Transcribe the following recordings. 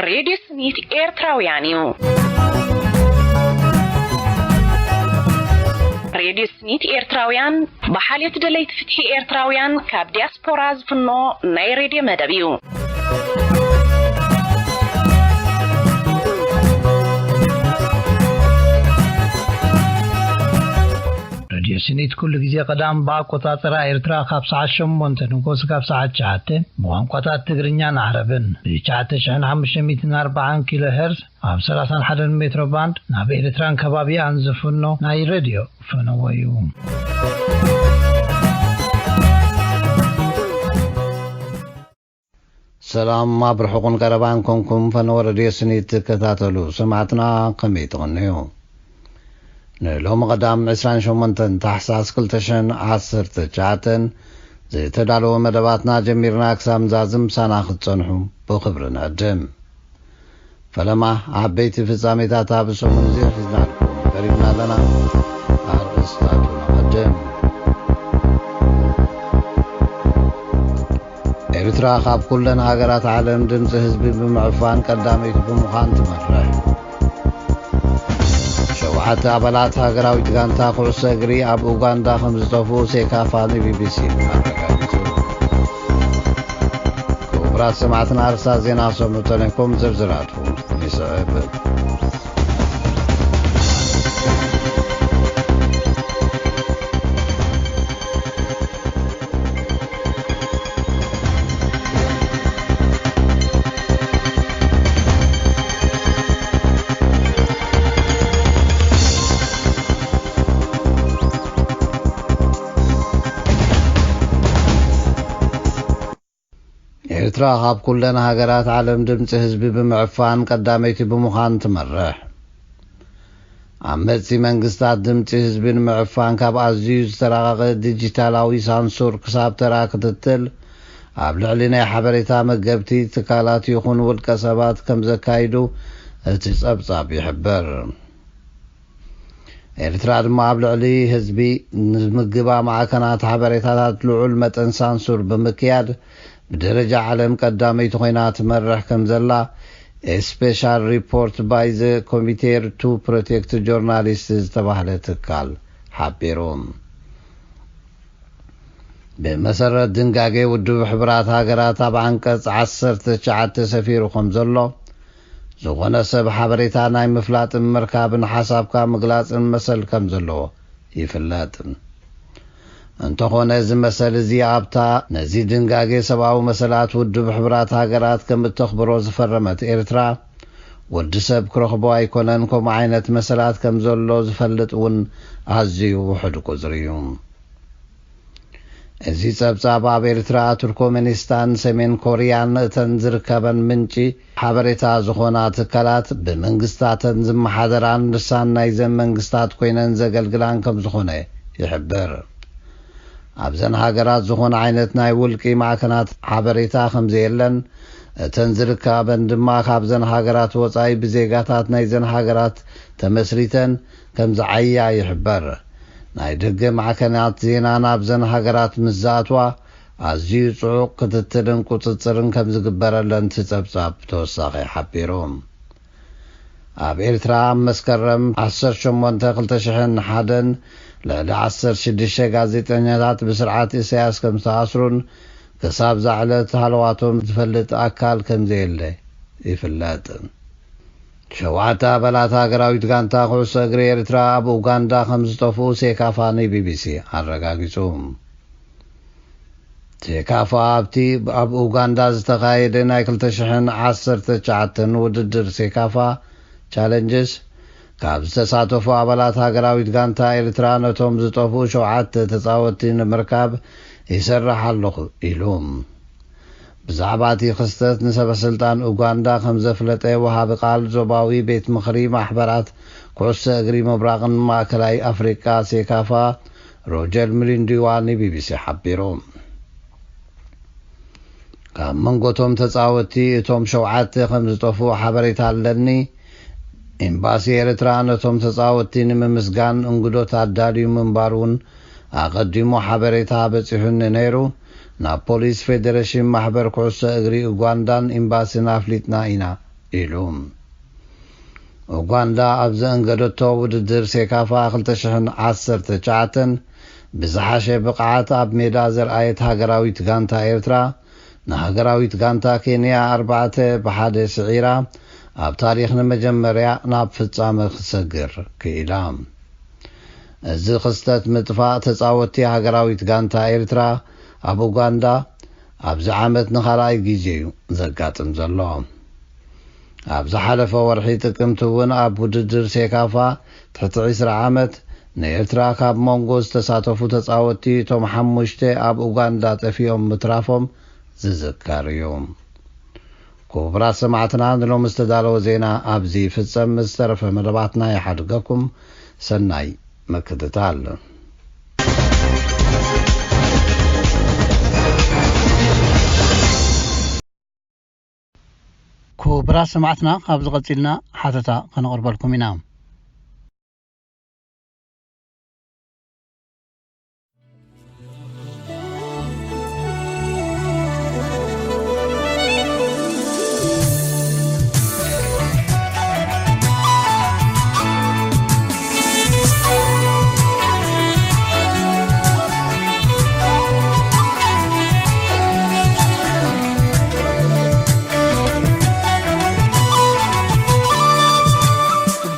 ሬድዮ ስኒት ኤርትራውያን እዩ። ሬድዮ ስኒት ኤርትራውያን ብሓልዮት ደለይቲ ፍትሒ ኤርትራውያን ካብ ዲያስፖራ ዝፍኖ ናይ ሬድዮ መደብ እዩ። ሬድዮ ስኒት ኩሉ ግዜ ቀዳም ብኣቆጻጽራ ኤርትራ ካብ ሰዓት ሸሞንተ ንጎስ ካብ ሰዓት ትሽዓተ ብቋንቋታት ትግርኛን ዓረብን ብ ትሽዓተ ሽሕን ሓሙሽተ ሚእትን ኣርባዓን ኪሎ ሄርዝ ኣብ ሰላሳን ሓደን ሜትሮ ባንድ ናብ ኤርትራን ከባቢኣን ዝፍኖ ናይ ሬድዮ ፈነወ እዩ። ሰላም ኣብ ርሑቕን ቀረባን ኮንኩም ፈነወ ሬድዮ ስኒት ትከታተሉ ሰማዕትና ከመይ ትቕንዩ? ንሎሚ ቀዳም ዕስራን ሸሞንተን ታሕሳስ ክልተ ሽሕን ዓሰርተ ትሽዓተን ዝተዳለወ መደባትና ጀሚርና ክሳብ ዛዝም ምሳና ክትጸንሑ ብኽብሪ ንዕድም። ፈለማ ዓበይቲ ፍጻሜታት ኣብ ሰሙን እዚ ሒዝናልኩም ቀሪብና ኣለና። ኣርእስታቱ ንቐድም። ኤርትራ ካብ ኩለን ሃገራት ዓለም ድምጺ ህዝቢ ብምዕፋን ቀዳመይቲ ብምዃን ትመርሕ። ሸውዓተ ኣባላት ሃገራዊት ጋንታ ኩዕሶ እግሪ ኣብ ኡጋንዳ ከም ዝጠፍኡ ሴካፋ ንቢቢሲ ኣረጋጊጹ። ክቡራት ሰማዕትና ኣርእስታት ዜና ሰምዑ ተለይኩም ዝርዝራቱ ይስዕብ። ኤርትራ ካብ ኩለን ሃገራት ዓለም ድምጺ ህዝቢ ብምዕፋን ቀዳመይቲ ብምዃን ትመርሕ። ዓመጽቲ መንግስታት ድምጺ ህዝቢ ንምዕፋን ካብ ኣዝዩ ዝተራቐቐ ዲጂታላዊ ሳንሱር ክሳብ ተራ ክትትል ኣብ ልዕሊ ናይ ሓበሬታ መገብቲ ትካላት ይኹን ውልቀ ሰባት ከም ዘካይዱ እቲ ጸብጻብ ይሕብር። ኤርትራ ድማ ኣብ ልዕሊ ህዝቢ ንምግባ ማዕከናት ሓበሬታታት ልዑል መጠን ሳንሱር ብምክያድ ብደረጃ ዓለም ቀዳመይቲ ኮይና ትመርሕ ከም ዘላ ስፔሻል ሪፖርት ባይ ዘ ኮሚቴር ቱ ፕሮቴክት ጆርናሊስት ዝተባህለ ትካል ሓቢሩ። ብመሰረት ድንጋጌ ውድብ ሕቡራት ሃገራት ኣብ ዓንቀጽ ዓሰርተ ትሽዓተ ሰፊሩ ከም ዘሎ፣ ዝኾነ ሰብ ሓበሬታ ናይ ምፍላጥን ምርካብን ሓሳብካ ምግላጽን መሰል ከም ዘለዎ ይፍለጥ። እንተኾነ፣ እዚ መሰል እዚ ኣብታ ነዚ ድንጋጌ ሰብኣዊ መሰላት ውድብ ሕቡራት ሃገራት ከም እተኽብሮ ዝፈረመት ኤርትራ፣ ወዲ ሰብ ክረኽቦ ኣይኮነን፣ ከምኡ ዓይነት መሰላት ከም ዘሎ ዝፈልጥ እውን ኣዝዩ ውሑድ ቁጽሪ እዩ። እዚ ጸብጻብ ኣብ ኤርትራ፣ ቱርኮሜኒስታን ሰሜን ኮርያን እተን ዝርከበን ምንጪ ሓበሬታ ዝኾና ትካላት ብመንግስታተን ዝመሓደራን ልሳን ናይዘን መንግስታት ኮይነን ዘገልግላን ከም ዝኾነ ይሕብር። ኣብዘን ሃገራት ዝኾነ ዓይነት ናይ ውልቂ ማዕከናት ሓበሬታ ከም ዘየለን፣ እተን ዝርከበን ድማ ካብዘን ሃገራት ወጻኢ ብዜጋታት ናይዘን ሃገራት ተመስሪተን ከም ዝዓያ ይሕበር። ናይ ደገ ማዕከናት ዜና ናብዘን ሃገራት ምስ ዝኣትዋ ኣዝዩ ጽዑቕ ክትትልን ቁጽጽርን ከም ዝግበረለን እቲ ጸብጻብ ብተወሳኺ ሓቢሩ። ኣብ ኤርትራ ኣብ መስከረም ዓሰርተ ሸሞንተ ክልተ ሽሕን ሓደን ልዕሊ ዓሰርተ ሽዱሽተ ጋዜጠኛታት ብስርዓት ኢሳያስ ከም ዝተኣስሩን ክሳብ እዛ ዕለት ሃለዋቶም ዝፈልጥ ኣካል ከም ዘየለ ይፍለጥ። ሸውዓተ ኣባላት ሃገራዊት ጋንታ ኩዕሶ እግሪ ኤርትራ ኣብ ኡጋንዳ ከም ዝጠፍኡ ሴካፋ ንቢቢሲ ኣረጋጊጹ። ሴካፋ ኣብቲ ኣብ ኡጋንዳ ዝተኻየደ ናይ ክልተ ሽሕን ዓሰርተ ትሽዓተን ውድድር ሴካፋ ቻለንጅስ ካብ ዝተሳተፉ ኣባላት ሃገራዊት ጋንታ ኤርትራ ነቶም ዝጠፍኡ ሸውዓተ ተጻወትቲ ንምርካብ ይሰርሕ ኣለኹ ኢሉ። ብዛዕባ እቲ ክስተት ንሰበ ስልጣን ኡጋንዳ ከም ዘፍለጠ ወሃቢ ቃል ዞባዊ ቤት ምኽሪ ማሕበራት ኩዕሶ እግሪ ምብራቕን ማእከላይ ኣፍሪቃ ሴካፋ ሮጀር ምሊንዲዋ ንቢቢሲ ሓቢሩ። ካብ መንጎቶም ተጻወትቲ እቶም ሸውዓተ ከም ዝጠፍኡ ሓበሬታ ኣለኒ። ኤምባሲ ኤርትራ ነቶም ተጻወትቲ ንምምስጋን እንግዶት ኣዳልዩ ምንባሩ እውን ኣቐዲሙ ሓበሬታ በጺሑኒ ነይሩ። ናብ ፖሊስ ፌደሬሽን ማሕበር ኩዕሶ እግሪ ኡጋንዳን ኤምባሲን ኣፍሊጥና ኢና ኢሉ። ኡጋንዳ ኣብ ዘእንገደቶ ውድድር ሴካፋ ክልተ ሽሕን ዓሰርተ ትሽዓተን ብዝሓሸ ብቕዓት ኣብ ሜዳ ዘርኣየት ሃገራዊት ጋንታ ኤርትራ፣ ንሃገራዊት ጋንታ ኬንያ ኣርባዕተ ብሓደ ስዒራ፣ ኣብ ታሪኽ ንመጀመርያ ናብ ፍጻመ ክትሰግር ክኢላ። እዚ ክስተት ምጥፋእ ተጻወትቲ ሃገራዊት ጋንታ ኤርትራ ኣብ ኡጋንዳ ኣብዚ ዓመት ንኻልኣይ ግዜ እዩ ዘጋጥም ዘሎ። ኣብ ዝሓለፈ ወርሒ ጥቅምቲ እውን ኣብ ውድድር ሴካፋ ትሕቲ ዕስራ ዓመት ንኤርትራ ካብ መንጎ ዝተሳተፉ ተጻወትቲ እቶም ሓሙሽተ ኣብ ኡጋንዳ ጠፊኦም ምትራፎም ዝዝከር እዩ። ክቡራት ሰማዕትና፣ ንሎሚ ዝተዳለወ ዜና ኣብዚ ይፍጸም። ምስ ዝተረፈ መደባትና ይሓድገኩም። ሰናይ ምክትታል። ክቡራት ሰማዕትና፣ ካብዚ ቀጺልና ሓተታ ከነቕርበልኩም ኢና።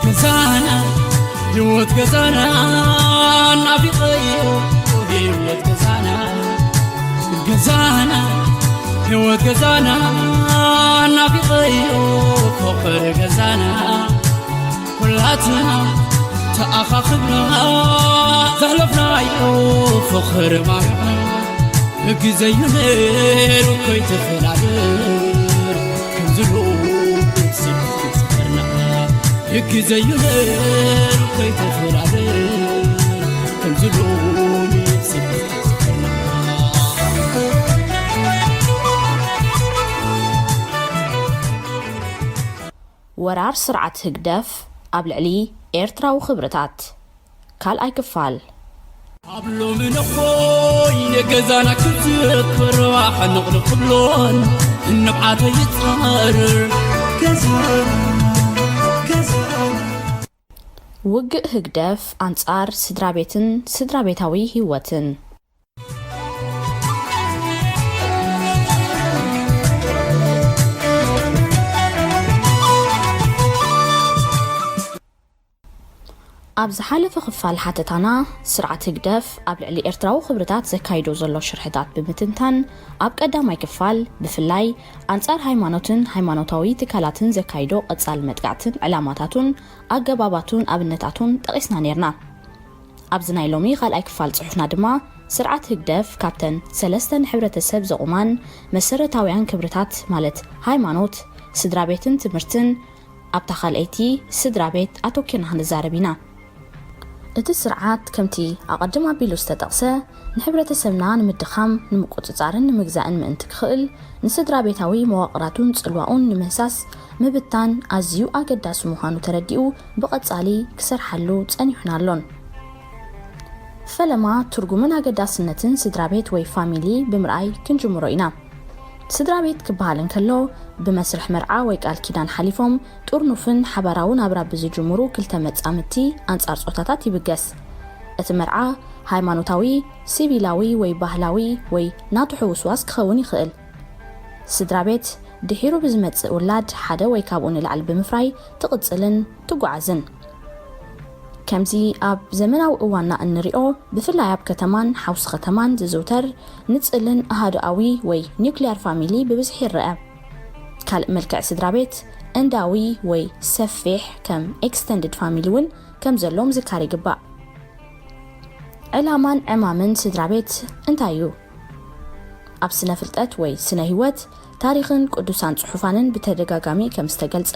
ገዛና፣ ህይወት ገዛና ናፊቐዮ፣ ህይወት ገዛና፣ ገዛና፣ ህይወት ገዛና ናፊቐዮ፣ ፍቕሪ ገዛና ኩላትና ተኣኻኽብና ዘሕለፍናዮ ፍቕሪ ማርያም ግዜ እዩ ነይሩ ከይተፈላለ ከም ዝሎ ስብከና ግዜ እዩ ነይሩ ከይተፈላለ ከም ዝሎ ስብከና ወራር ስርዓት ህግደፍ ኣብ ልዕሊ ኤርትራዊ ክብርታት። ካልኣይ ክፋል። ኣብ ሎሚ ነኾይ ንገዛና ክዝክር ሕንቕንቕ ክብሎን ንብዓተይ ይጻረር ገዛና ገዛና። ውግእ ህግደፍ ኣንጻር ስድራ ቤትን ስድራ ቤታዊ ህይወትን። ኣብ ዝሓለፈ ክፋል ሓተታና፣ ስርዓት ህግደፍ ኣብ ልዕሊ ኤርትራዊ ክብርታት ዘካይዶ ዘሎ ሽርሕታት ብምትንታን፣ ኣብ ቀዳማይ ክፋል ብፍላይ ኣንጻር ሃይማኖትን ሃይማኖታዊ ትካላትን ዘካይዶ ቀጻሊ መጥቃዕትን ዕላማታቱን ኣገባባቱን ኣብነታቱን ጠቒስና ኔርና። ኣብዚ ናይ ሎሚ ካልኣይ ክፋል ጽሑፍና ድማ፣ ስርዓት ህግደፍ ካብተን ሰለስተ ንሕብረተሰብ ዘቑማን መሰረታውያን ክብርታት ማለት ሃይማኖት፣ ስድራ ቤትን ትምህርትን፣ ኣብታ ካልኣይቲ ስድራ ቤት ኣተኲርና ክንዛረብ ኢና። እቲ ስርዓት ከምቲ ኣቐድም ኣቢሉ ዝተጠቕሰ ንሕብረተሰብና ንምድኻም፣ ንምቁጽጻርን ንምግዛእን ምእንቲ ክኽእል፣ ንስድራ ቤታዊ መዋቕራቱን ጽልዋኡን ንምህሳስ፣ ምብታን ኣዝዩ ኣገዳሲ ምዃኑ ተረዲኡ ብቐጻሊ ክሰርሓሉ ጸኒሑን ኣሎን። ፈለማ ትርጉምን ኣገዳስነትን ስድራ ቤት ወይ ፋሚሊ ብምርኣይ ክንጅምሮ ኢና። ስድራ ቤት ክበሃል እንከሎ፣ ብመስርሕ መርዓ ወይ ቃል ኪዳን ሓሊፎም ጥርኑፍን ሓባራዊ ናብራ ብዝጅምሩ ክልተ መጻምድቲ ኣንጻር ጾታታት ይብገስ። እቲ መርዓ ሃይማኖታዊ፣ ሲቪላዊ ወይ ባህላዊ ወይ ናቱ ሕውስዋስ ክኸውን ይኽእል። ስድራ ቤት ድሒሩ ብዝመጽእ ውላድ ሓደ ወይ ካብኡ ንላዕሊ ብምፍራይ ትቕጽልን ትጓዓዝን። ከምዚ ኣብ ዘመናዊ እዋንና እንሪኦ፣ ብፍላይ ኣብ ከተማን ሓውሲ ከተማን ዝዝውተር ንጽልን ኣሃዱኣዊ ወይ ኒውክሊያር ፋሚሊ ብብዝሒ ይረኣ። ካልእ መልክዕ ስድራ ቤት እንዳዊ ወይ ሰፊሕ ከም ኤክስተንድድ ፋሚሊ እውን ከም ዘሎ ምዝካር ይግባእ። ዕላማን ዕማምን ስድራ ቤት እንታይ እዩ? ኣብ ስነ ፍልጠት ወይ ስነ ህይወት፣ ታሪኽን ቅዱሳን ጽሑፋንን ብተደጋጋሚ ከም ዝተገልጸ፣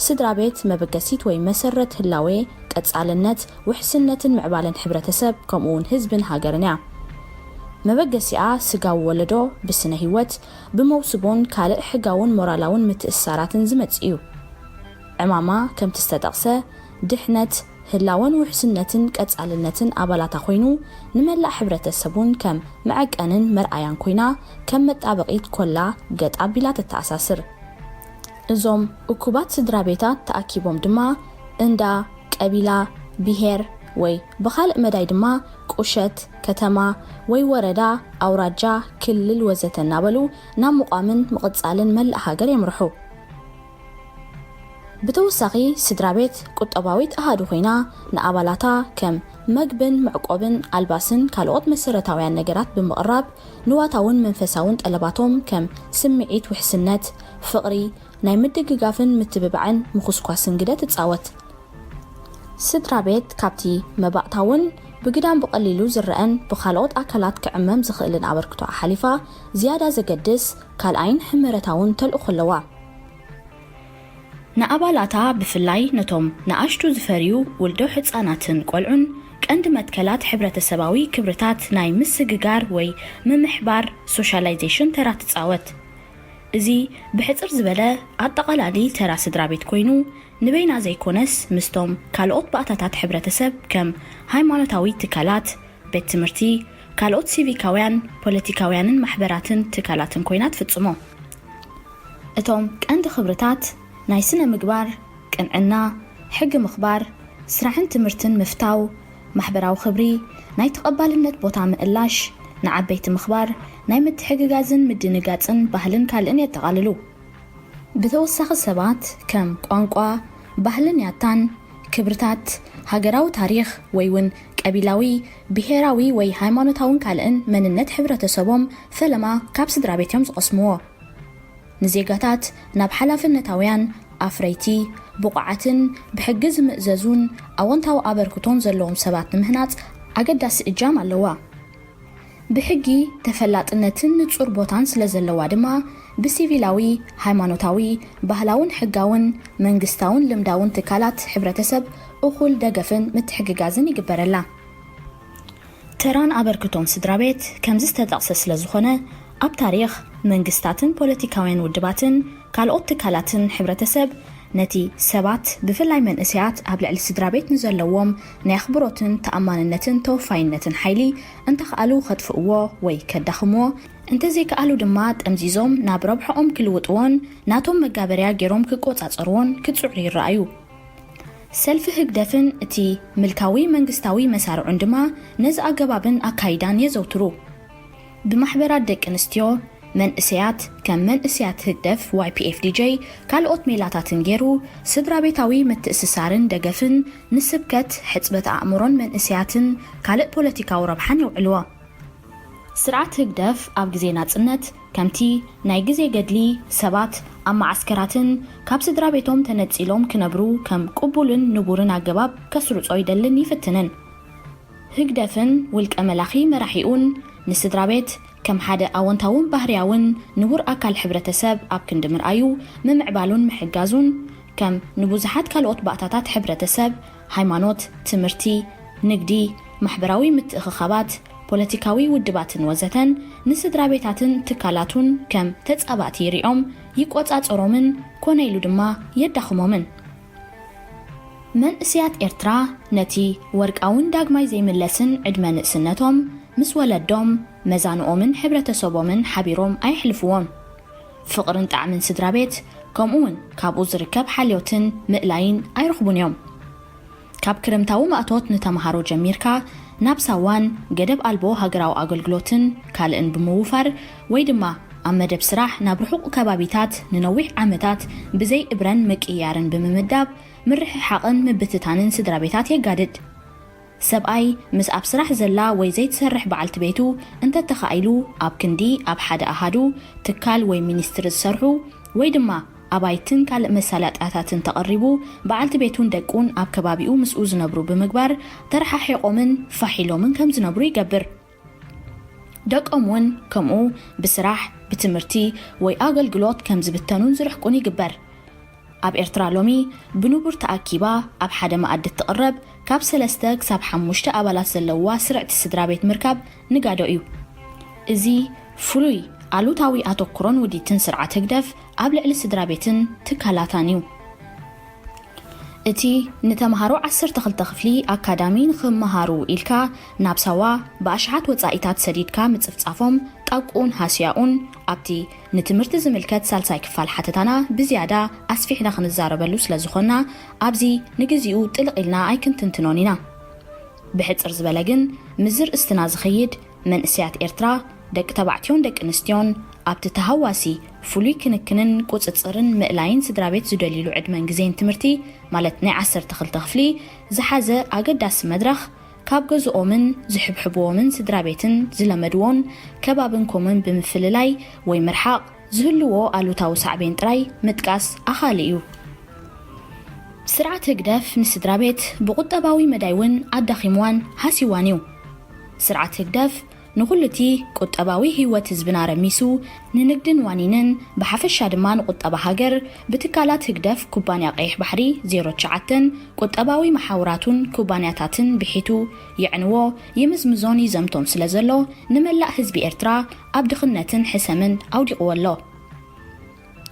ስድራ ቤት መበገሲት ወይ መሰረት ህላዌ፣ ቀጻልነት፣ ውሕስነትን ምዕባለን ሕብረተሰብ ከምኡ እውን ህዝብን ሃገርን እያ። መበገሲኣ ስጋዊ ወለዶ ብስነ ህይወት፣ ብመውስቦን ካልእ ሕጋውን ሞራላውን ምትእስሳራትን ዝመጽእ እዩ። ዕማማ ከምቲ ዝተጠቕሰ ድሕነት፣ ህላወን ውሕስነትን ቀጻልነትን ኣባላታ ኮይኑ፣ ንመላእ ሕብረተሰብ እውን ከም መዐቀንን መርኣያን ኮይና ከም መጣበቒት ኮላ ገጥ ኣቢላ ተተኣሳስር። እዞም እኩባት ስድራ ቤታት ተኣኪቦም ድማ እንዳ፣ ቀቢላ፣ ብሄር ወይ ብኻልእ መዳይ ድማ ቁሸት፣ ከተማ ወይ ወረዳ፣ ኣውራጃ፣ ክልል ወዘተ እናበሉ ናብ ምቋምን ምቕጻልን መላእ ሃገር የምርሑ። ብተወሳኺ ስድራ ቤት ቁጠባዊት ኣሃዱ ኮይና ንኣባላታ ከም መግብን መዕቆብን ኣልባስን ካልኦት መሰረታውያን ነገራት ብምቕራብ ንዋታውን መንፈሳውን ጠለባቶም ከም ስምዒት ውሕስነት፣ ፍቕሪ፣ ናይ ምድግጋፍን ምትብባዕን ምኹስኳስን ግደ ትጻወት። ስድራ ቤት ካብቲ መባእታውን ብግዳም ብቐሊሉ ዝረአን ብኻልኦት ኣካላት ክዕመም ዝኽእልን ኣበርክቶ ሓሊፋ ዝያዳ ዘገድስ ካልኣይን ሕመረታውን ተልእኾ ኣለዋ። ንኣባላታ ብፍላይ ነቶም ንኣሽቱ ዝፈርዩ ውልዶ ሕጻናትን ቆልዑን ቀንዲ መትከላት ሕብረተሰባዊ ክብርታት ናይ ምስግጋር ወይ ምምሕባር ሶሻላይዜሽን ተራ ትጻወት። እዚ ብሕጽር ዝበለ ኣጠቓላሊ ተራ ስድራ ቤት ኮይኑ ንበይና ዘይኮነስ ምስቶም ካልኦት ባእታታት ሕብረተሰብ ከም ሃይማኖታዊ ትካላት፣ ቤት ትምህርቲ፣ ካልኦት ሲቪካውያን፣ ፖለቲካውያንን ማሕበራትን ትካላትን ኮይና ትፍጽሞ። እቶም ቀንዲ ክብርታት ናይ ስነ ምግባር፣ ቅንዕና፣ ሕጊ ምኽባር፣ ስራሕን ትምህርትን ምፍታው፣ ማሕበራዊ ክብሪ፣ ናይ ተቐባልነት ቦታ ምእላሽ፣ ንዓበይቲ ምኽባር፣ ናይ ምትሕግጋዝን ምድንጋጽን ባህልን ካልእን የጠቓልሉ። ብተወሳኺ ሰባት ከም ቋንቋ፣ ባህልን ያታን፣ ክብርታት፣ ሃገራዊ ታሪኽ ወይ እውን ቀቢላዊ፣ ብሄራዊ ወይ ሃይማኖታውን ካልእን መንነት ሕብረተሰቦም ፈለማ ካብ ስድራ ቤት እዮም ዝቐስምዎ። ንዜጋታት ናብ ሓላፍነታውያን፣ ኣፍረይቲ፣ ብቑዓትን ብሕጊ ዝምእዘዙን ኣወንታዊ ኣበርክቶን ዘለዎም ሰባት ንምህናጽ ኣገዳሲ እጃም ኣለዋ። ብሕጊ ተፈላጥነትን ንጹር ቦታን ስለ ዘለዋ ድማ ብሲቪላዊ፣ ሃይማኖታዊ፣ ባህላውን ሕጋውን መንግስታውን ልምዳውን ትካላት ሕብረተሰብ እኹል ደገፍን ምትሕግጋዝን ይግበረላ። ተራን ኣበርክቶን ስድራ ቤት ከምዚ ዝተጠቕሰ ስለ ዝኾነ ኣብ ታሪኽ መንግስታትን ፖለቲካውያን ውድባትን ካልኦት ትካላትን ሕብረተሰብ ነቲ ሰባት ብፍላይ መንእሰያት ኣብ ልዕሊ ስድራ ቤት ንዘለዎም ናይ ኣኽብሮትን ተኣማንነትን ተወፋይነትን ሓይሊ እንተኸኣሉ ከጥፍእዎ ወይ ከዳኽምዎ እንተዘይከኣሉ ድማ ጠምዚዞም ናብ ረብሖኦም ክልውጥዎን ናቶም መጋበርያ ገይሮም ክቆጻጸርዎን ክጽዕሩ ይረኣዩ። ሰልፊ ህግደፍን እቲ ምልካዊ መንግስታዊ መሳርዑን ድማ ነዚ ኣገባብን ኣካይዳን የዘውትሩ። ብማሕበራት ደቂ ኣንስትዮ፣ መንእሰያት ከም መንእሰያት ህግደፍ ዋይ ፒ ኤፍ ዲ ጀይ ካልኦት ሜላታትን ገይሩ ስድራ ቤታዊ ምትእስሳርን ደገፍን ንስብከት ሕጽበት ኣእምሮን መንእሰያትን ካልእ ፖለቲካዊ ረብሓን የውዕልዎ። ስርዓት ህግደፍ ኣብ ግዜ ናጽነት ከምቲ ናይ ግዜ ገድሊ ሰባት ኣብ መዓስከራትን ካብ ስድራ ቤቶም ተነጺሎም ክነብሩ ከም ቅቡልን ንቡርን ኣገባብ ከስርጾ ይደልን ይፍትንን። ህግደፍን ውልቀ መላኺ መራሒኡን ንስድራ ቤት ከም ሓደ ኣወንታውን ባህርያውን ንቡር ኣካል ሕብረተሰብ ኣብ ክንዲ ምርኣዩ ምምዕባሉን ምሕጋዙን ከም ንብዙሓት ካልኦት ባእታታት ሕብረተሰብ ሃይማኖት፣ ትምህርቲ፣ ንግዲ፣ ማሕበራዊ ምትእኽኻባት፣ ፖለቲካዊ ውድባትን ወዘተን ንስድራ ቤታትን ትካላቱን ከም ተጻባእቲ ይሪኦም ይቆጻጸሮምን ኮነ ኢሉ ድማ የዳኽሞምን። መንእስያት ኤርትራ ነቲ ወርቃውን ዳግማይ ዘይምለስን ዕድመ ንእስነቶም ምስ ወለዶም፣ መዛንኦምን ሕብረተሰቦምን ሓቢሮም ኣየሕልፍዎን። ፍቕርን ጣዕምን ስድራ ቤት ከምኡውን ካብኡ ዝርከብ ሓልዮትን ምእላይን ኣይረኽቡን እዮም። ካብ ክረምታዊ ማእቶት ንተምሃሮ ጀሚርካ ናብ ሳዋን ገደብ ኣልቦ ሃገራዊ ኣገልግሎትን ካልእን ብምውፋር ወይ ድማ ኣብ መደብ ስራሕ ናብ ርሑቕ ከባቢታት ንነዊሕ ዓመታት ብዘይ እብረን ምቅይያርን ብምምዳብ ምርሕሓቕን ምብትታንን ስድራ ቤታት የጋድድ። ሰብኣይ ምስ ኣብ ስራሕ ዘላ ወይ ዘይትሰርሕ በዓልቲ ቤቱ እንተተኻኢሉ ኣብ ክንዲ ኣብ ሓደ ኣሃዱ ትካል ወይ ሚኒስትሪ ዝሰርሑ ወይ ድማ ኣባይትን ካልእ መሳለጥያታትን ተቐሪቡ በዓልቲ ቤቱን ደቁን ኣብ ከባቢኡ ምስኡ ዝነብሩ ብምግባር ተረሓሒቖምን ፋሕ ኢሎምን ከም ዝነብሩ ይገብር። ደቆም እውን ከምኡ ብስራሕ፣ ብትምህርቲ ወይ ኣገልግሎት ከም ዝብተኑን ዝርሕቁን ይግበር። ኣብ ኤርትራ ሎሚ ብንቡር ተኣኪባ ኣብ ሓደ መኣዲ እትቕረብ ካብ ሰለስተ ክሳብ ሓሙሽተ ኣባላት ዘለውዋ ስርዕቲ ስድራ ቤት ምርካብ ንጋዶ እዩ። እዚ ፍሉይ ኣሉታዊ ኣተኩሮን ውዲትን ስርዓት ህግደፍ ኣብ ልዕሊ ስድራ ቤትን ትካላታን እዩ። እቲ ንተምሃሮ ዓሰርተ ክልተ ክፍሊ ኣካዳሚ ንኽመሃሩ ኢልካ ናብ ሳዋ ብኣሽሓት ወጻኢታት ሰዲድካ ምጽፍጻፎም ቃቁን ሃስያኡን ኣብቲ ንትምህርቲ ዝምልከት ሳልሳይ ክፋል ሓተታና ብዝያዳ ኣስፊሕና ክንዛረበሉ ስለ ዝኾንና፣ ኣብዚ ንግዚኡ ጥልቕ ኢልና ኣይክንትንትኖን ኢና። ብሕጽር ዝበለ ግን፣ ምስ ዝርእስትና ዝኸይድ፣ መንእሰያት ኤርትራ፣ ደቂ ተባዕትዮን ደቂ ኣንስትዮን፣ ኣብቲ ተሃዋሲ ፍሉይ ክንክንን ቁጽጽርን ምእላይን ስድራ ቤት ዝደልይሉ ዕድመን ግዜን ትምህርቲ፣ ማለት ናይ ዓሰርተ ክልተ ክፍሊ ዝሓዘ ኣገዳሲ መድረኽ፣ ካብ ገዝኦምን ዝሕብሕብዎምን ስድራ ቤትን ዝለመድዎን ከባብን ኮምን ብምፍልላይ ወይ ምርሓቕ ዝህልዎ ኣሉታዊ ሳዕቤን ጥራይ ምጥቃስ ኣኻሊ እዩ። ስርዓት ህግደፍ ንስድራ ቤት ብቁጠባዊ መዳይ እውን ኣዳኺምዋን ሃሲዋን እዩ። ስርዓት ህግደፍ ንኹሉ እቲ ቁጠባዊ ህይወት ህዝብና ረሚሱ፣ ንንግድን ዋኒንን፣ ብሓፈሻ ድማ ንቁጠባ ሃገር ብትካላት ህግደፍ ኩባንያ ቀይሕ ባሕሪ ዜሮ ትሽዓተን ቁጠባዊ መሓውራቱን ኩባንያታትን ብሒቱ የዕንዎ፣ ይምዝምዞን ይዘምቶን ስለ ዘሎ፣ ንመላእ ህዝቢ ኤርትራ ኣብ ድኽነትን ሕሰምን ኣውዲቕዎ ኣሎ።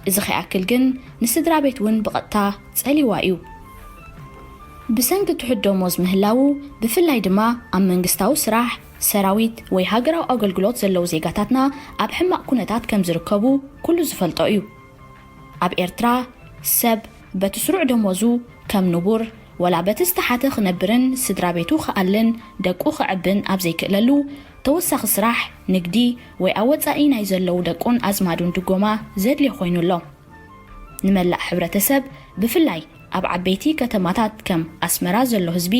እዚ ከይኣክል ግን ንስድራ ቤት እውን ብቐጥታ ጸሊዋ እዩ። ብሰንኪ ትሑት ደሞዝ ምህላዉ፣ ብፍላይ ድማ ኣብ መንግስታዊ ስራሕ፣ ሰራዊት ወይ ሃገራዊ ኣገልግሎት ዘለዉ ዜጋታትና ኣብ ሕማቕ ኩነታት ከም ዝርከቡ ኩሉ ዝፈልጦ እዩ። ኣብ ኤርትራ ሰብ በቲ ስሩዕ ደሞዙ ከም ንቡር፣ ወላ በቲ ዝተሓተ ክነብርን ስድራ ቤቱ ክኣልን ደቁ ከዕብን ኣብ ዘይክእለሉ፣ ተወሳኺ ስራሕ፣ ንግዲ ወይ ኣብ ወጻኢ ናይ ዘለዉ ደቁን ኣዝማዱን ድጎማ ዘድልዮ ኮይኑ ኣሎ። ንመላእ ሕብረተሰብ፣ ብፍላይ ኣብ ዓበይቲ ከተማታት ከም ኣስመራ ዘሎ ህዝቢ፣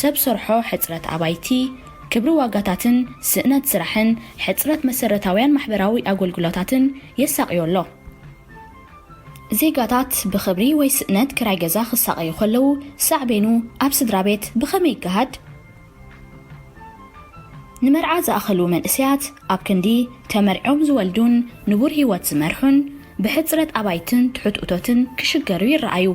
ሰብ ሰርሖ ሕጽረት ኣባይቲ፣ ክብሪ ዋጋታትን ስእነት ስራሕን ሕጽረት መሰረታውያን ማሕበራዊ ኣገልግሎታትን የሳቕዮ ኣሎ። ዜጋታት ብኽብሪ ወይ ስእነት ክራይ ገዛ ክሳቐዩ ከለዉ፣ ሳዕቤኑ ኣብ ስድራ ቤት ብኸመይ ይገሃድ? ንመርዓ ዝኣኸሉ መንእሰያት ኣብ ክንዲ ተመርዕዮም ዝወልዱን ንቡር ህይወት ዝመርሑን፣ ብሕጽረት ኣባይትን ትሑት እቶትን ክሽገሩ ይረኣዩ።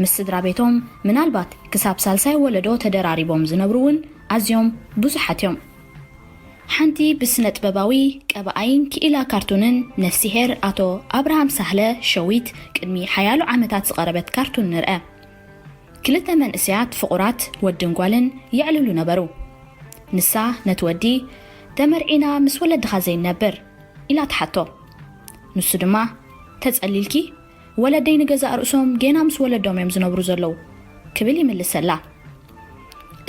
ምስ ስድራ ቤቶም ምናልባት ክሳብ ሳልሳይ ወለዶ ተደራሪቦም ዝነብሩ እውን ኣዝዮም ብዙሓት እዮም። ሓንቲ ብስነ ጥበባዊ ቀባኣይን ክኢላ ካርቱንን ነፍሲሄር ኣቶ ኣብርሃም ሳህለ ሸዊት ቅድሚ ሓያሎ ዓመታት ዝቐረበት ካርቱን ንርአ። ክልተ መንእሰያት ፍቑራት ወድን ጓልን የዕልሉ ነበሩ። ንሳ ነቲ ወዲ፣ "ተመርዒና ምስ ወለድኻ ዘይንነብር?" ኢላ ትሓቶ። ንሱ ድማ፣ "ተጸሊልኪ? ወለደይ ንገዛእ ርእሶም ጌና ምስ ወለዶም እዮም ዝነብሩ ዘለዉ" ክብል ይምልሰላ።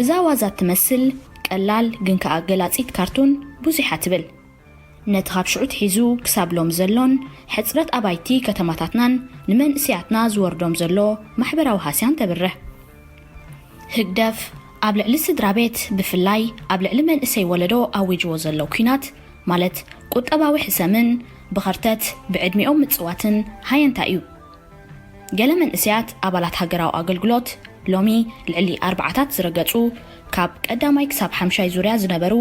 እዛ ዋዛ እትመስል ቀላል ግን ከኣ ገላጺት ካርቱን ብዙሕ እያ ትብል። ነቲ ካብ ሽዑ ኣትሒዙ ክሳብ ሎሚ ዘሎን ሕጽረት ኣባይቲ ከተማታትናን ንመንእሰያትና ዝወርዶም ዘሎ ማሕበራዊ ሃስያን ተብርህ። ህግደፍ ኣብ ልዕሊ ስድራ ቤት፣ ብፍላይ ኣብ ልዕሊ መንእሰይ ወለዶ ኣዊጅዎ ዘሎ ኲናት፣ ማለት ቁጠባዊ ሕሰምን ብኸርተት ብዕድሚኦም ምጽዋትን ሃየንታ እዩ። ገለ መንእሰያት ኣባላት ሃገራዊ ኣገልግሎት ሎሚ ልዕሊ ኣርባዓታት ዝረገጹ፣ ካብ ቀዳማይ ክሳብ ሓምሻይ ዙርያ ዝነበሩ፣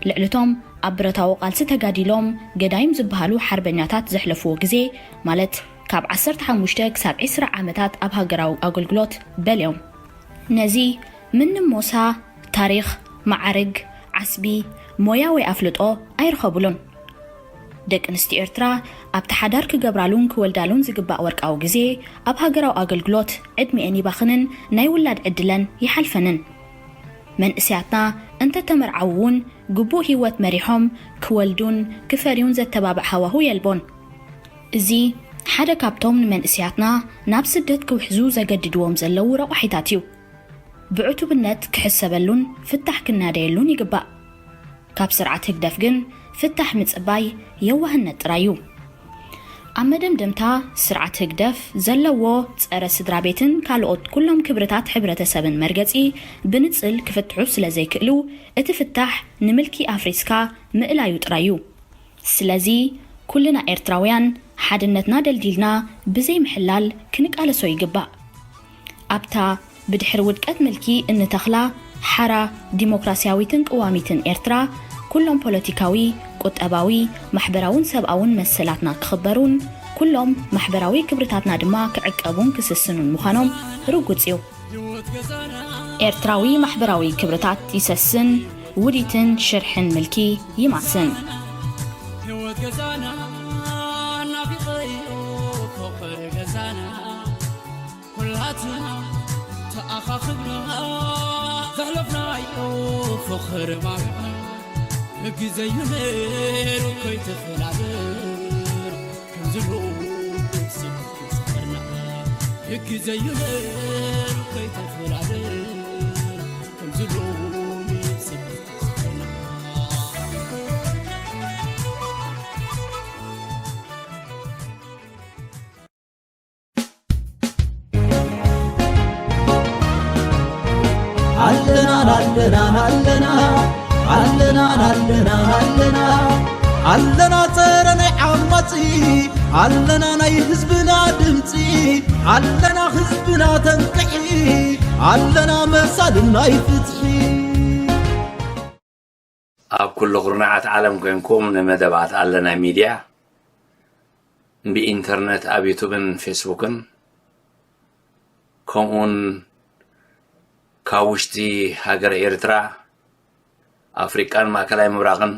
ልዕልቶም ኣብ ብረታዊ ቃልሲ ተጋዲሎም ገዳይም ዝበሃሉ ሓርበኛታት ዘሕለፍዎ ግዜ፣ ማለት ካብ ዓሰርተ ሓሙሽተ ክሳብ ዕስራ ዓመታት ኣብ ሃገራዊ ኣገልግሎት በልዮም። ነዚ ምንም ሞሳ፣ ታሪኽ፣ መዓርግ፣ ዓስቢ፣ ሞያ ወይ ኣፍልጦ ኣይረኸቡሉን። ደቂ ኣንስትዮ ኤርትራ ኣብቲ ሓዳር ክገብራሉን ክወልዳሉን ዝግባእ ወርቃዊ ግዜ ኣብ ሃገራዊ ኣገልግሎት ዕድሚኤን ይባኽንን ናይ ውላድ ዕድለን ይሓልፈንን። መንእስያትና እንተተመርዓዉ እውን ግቡእ ህይወት መሪሖም ክወልዱን ክፈርዩን ዘተባብዕ ሃዋሁ የልቦን። እዚ ሓደ ካብቶም ንመንእስያትና ናብ ስደት ክውሕዙ ዘገድድዎም ዘለዉ ረቋሒታት እዩ። ብዕቱብነት ክሕሰበሉን ፍታሕ ክናደየሉን ይግባእ። ካብ ስርዓት ህግደፍ ግን ፍታሕ ምጽባይ የዋህነት ጥራይ እዩ። ኣብ መደምደምታ፣ ስርዓት ህግደፍ ዘለዎ ጸረ ስድራ ቤትን ካልኦት ኩሎም ክብርታት ሕብረተሰብን መርገጺ ብንጽል ክፍትሑ ስለ ዘይክእሉ፣ እቲ ፍታሕ ንምልኪ ኣፍሪስካ ምእላዩ ጥራይ እዩ። ስለዚ፣ ኩልና ኤርትራውያን ሓድነትና ደልዲልና ብዘይምሕላል ክንቃለሶ ይግባእ። ኣብታ ብድሕሪ ውድቀት ምልኪ እንተኽላ ሓራ ዲሞክራስያዊትን ቅዋሚትን ኤርትራ፣ ኩሎም ፖለቲካዊ፣ ቁጠባዊ፣ ማሕበራውን ሰብኣውን መሰላትና ክኽበሩን፣ ኩሎም ማሕበራዊ ክብርታትና ድማ ክዕቀቡን ክስስኑን ምዃኖም ርጉጽ እዩ። ኤርትራዊ ማሕበራዊ ክብርታት ይሰስን፣ ውዲትን ሽርሕን ምልኪ ይማስን። ህይወት ገዛና ናፊቐዮ ፍቕሪ ገዛና፣ ኩላትና ተኣኻኽብና ዘሕለፍናዮ ፍቕሪ ማርና። ሕጊ ዘየነሩ ከይተፈላለር፣ ከምዚ ሎሚ ሰብ ክጸርና። ሕጊ ዘየነሩ ከይተፈላለር፣ ከምዚ ሎሚ ሰብ ክጸርና። ኣለና ኣለና ኣለና ኣለና ኣለና ኣለና ኣለና ጸረ ናይ ዓማጺ፣ ኣለና ናይ ህዝብና ድምጺ፣ ኣለና ህዝብና ተንቅሒ፣ ኣለና መሳሊ ናይ ፍትሒ። ኣብ ኩሉ ኩርናዓት ዓለም ኮይንኩም ንመደባት ኣለና ሚድያ ብኢንተርነት ኣብ ዩቱብን ፌስቡክን ከምኡውን ካብ ውሽጢ ሃገረ ኤርትራ ኣፍሪቃን ማእከላይ ምብራቕን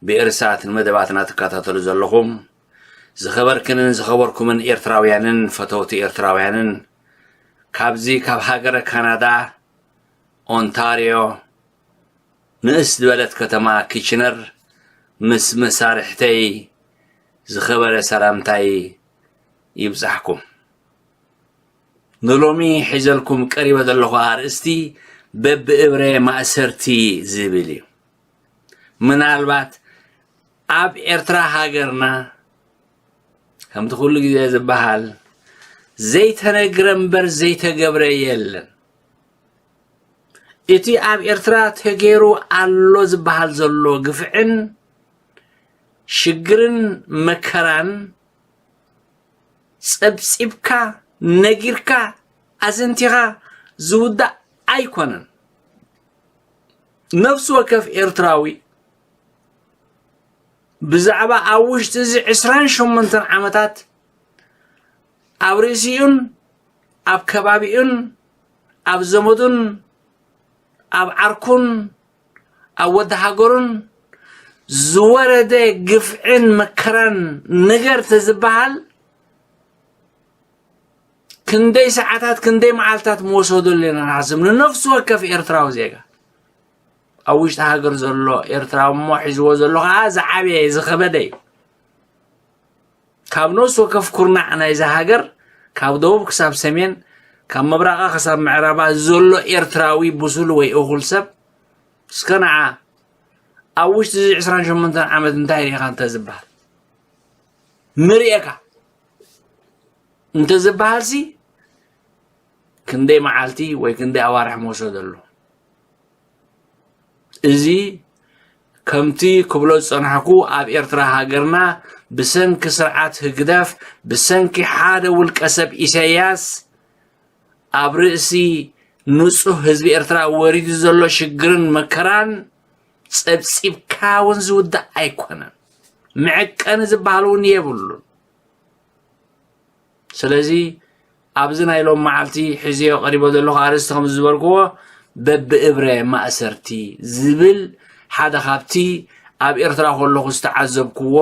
ብኤርሳት ንመደባትና ትከታተሉ ዘለኹም ዝኸበርክንን ዝኸበርኩምን ኤርትራውያንን ፈተውቲ ኤርትራውያንን ካብዚ ካብ ሃገረ ካናዳ ኦንታርዮ ንእስ ዝበለት ከተማ ኪችነር ምስ መሳርሕተይ ዝኸበረ ሰላምታይ ይብጻሕኩም። ንሎሚ ሒዘልኩም ቀሪበ ዘለኹ ኣርእስቲ በብእብረ ማእሰርቲ ዝብል እዩ። ምናልባት ኣብ ኤርትራ ሃገርና ከምቲ ኩሉ ግዜ ዝበሃል ዘይተነግረ እምበር ዘይተገብረ የለን። እቲ ኣብ ኤርትራ ተገይሩ ኣሎ ዝበሃል ዘሎ ግፍዕን ሽግርን መከራን ጸብጺብካ ነጊርካ ኣዘንቲኻ ዝውዳእ ኣይኮነን። ነፍሲ ወከፍ ኤርትራዊ ብዛዕባ ኣብ ውሽጢ እዚ ዕስራን ሸሞንተን ዓመታት ኣብ ርእሲኡን ኣብ ከባቢኡን ኣብ ዘመዱን ኣብ ዓርኩን ኣብ ወዲ ሃገሩን ዝወረደ ግፍዕን መከራን ንገር ተዝበሃል ክንደይ ሰዓታት ክንደይ መዓልታት ምወሰደሉ ኢና ንሓስብ ንነፍሲ ወከፍ ኤርትራዊ ዜጋ ኣብ ውሽጢ ሃገር ዘሎ ኤርትራዊ እሞ ሒዝዎ ዘሎ ከዓ ዝዓበየ ዝኸበደ እዩ ካብ ነፍሲ ወከፍ ኩርናዕ ናይዛ ሃገር ካብ ደቡብ ክሳብ ሰሜን ካብ ምብራቓ ክሳብ ምዕራባ ዘሎ ኤርትራዊ ብሱል ወይ እኹል ሰብ እስከ ንዓ ኣብ ውሽጢ እዚ ዕስራን ሸሞንተን ዓመት እንታይ ርኢኻ እንተዝበሃል ምርእየካ እንተዝበሃልሲ ክንደይ መዓልቲ ወይ ክንደይ ኣዋርሕ ምወሰደሉ እዚ ከምቲ ክብሎ ዝጸናሕኩ ኣብ ኤርትራ ሃገርና ብሰንኪ ስርዓት ህግደፍ ብሰንኪ ሓደ ውልቀ ሰብ ኢሳያስ ኣብ ርእሲ ንጹህ ህዝቢ ኤርትራ ወሪዱ ዘሎ ሽግርን መከራን ጸብጺብካ እውን ዝውዳእ ኣይኮነን። መዐቀኒ ዝበሃል እውን የብሉን። ስለዚ ኣብዚ ናይ ሎም መዓልቲ ሒዘዮ ቀሪቦ ዘለኹ ኣርእስቲ ከም ዝበልክዎ በብእብረ ማእሰርቲ ዝብል ሓደ ካብቲ ኣብ ኤርትራ ከለኹ ዝተዓዘብክዎ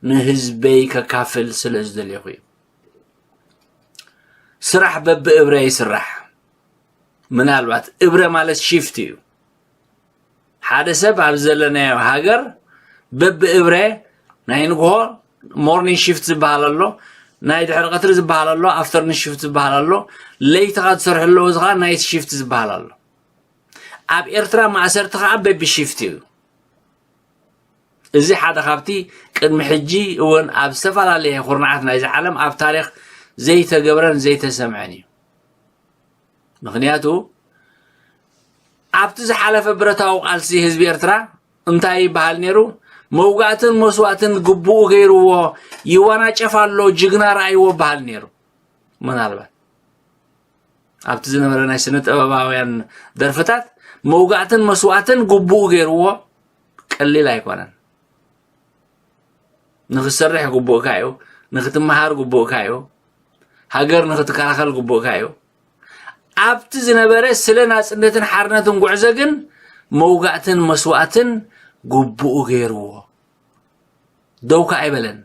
ንህዝበይ ከካፍል ስለ ዝደለኹ እዩ። ስራሕ በብእብረ ይስራሕ። ምናልባት እብረ ማለት ሺፍት እዩ። ሓደ ሰብ ኣብ ዘለናዮ ሃገር በብእብረ ናይ ንግሆ ሞርኒንግ ሺፍት ዝበሃል ኣሎ፣ ናይ ድሕሪ ቀትሪ ዝበሃል ኣሎ፣ ኣፍተርኑን ሺፍት ዝበሃል ኣሎ፣ ለይትኻ ትሰርሐሉ እዚ ከዓ ናይት ሺፍት ዝበሃል ኣሎ። ኣብ ኤርትራ ማእሰርቲ ከዓ በቢ ሺፍት እዩ። እዚ ሓደ ካብቲ ቅድሚ ሕጂ እውን ኣብ ዝተፈላለየ ኩርናዓት ናይዚ ዓለም ኣብ ታሪኽ ዘይተገብረን ዘይተሰምዐን እዩ። ምኽንያቱ ኣብቲ ዝሓለፈ ብረታዊ ቃልሲ ህዝቢ ኤርትራ እንታይ ይበሃል ነይሩ? መውጋእትን መስዋእትን ግቡኡ ገይርዎ ይዋናጨፍ ኣሎ ጅግና ረኣይዎ በሃል ነይሩ። ምናልባት ኣብቲ ዝነበረ ናይ ስነ ጥበባውያን ደርፍታት መውጋእትን መስዋእትን ግቡኡ ገይርዎ ቀሊል ኣይኮነን። ንኽትሰርሕ ግቡእካ እዩ፣ ንኽትመሃር ግቡእካ እዩ፣ ሃገር ንኽትከላኸል ግቡእካ እዩ። ኣብቲ ዝነበረ ስለ ናጽነትን ሓርነትን ጉዕዞ ግን መውጋእትን መስዋእትን ግቡኡ ገይርዎ። ደው ከኣ ኣይበለን።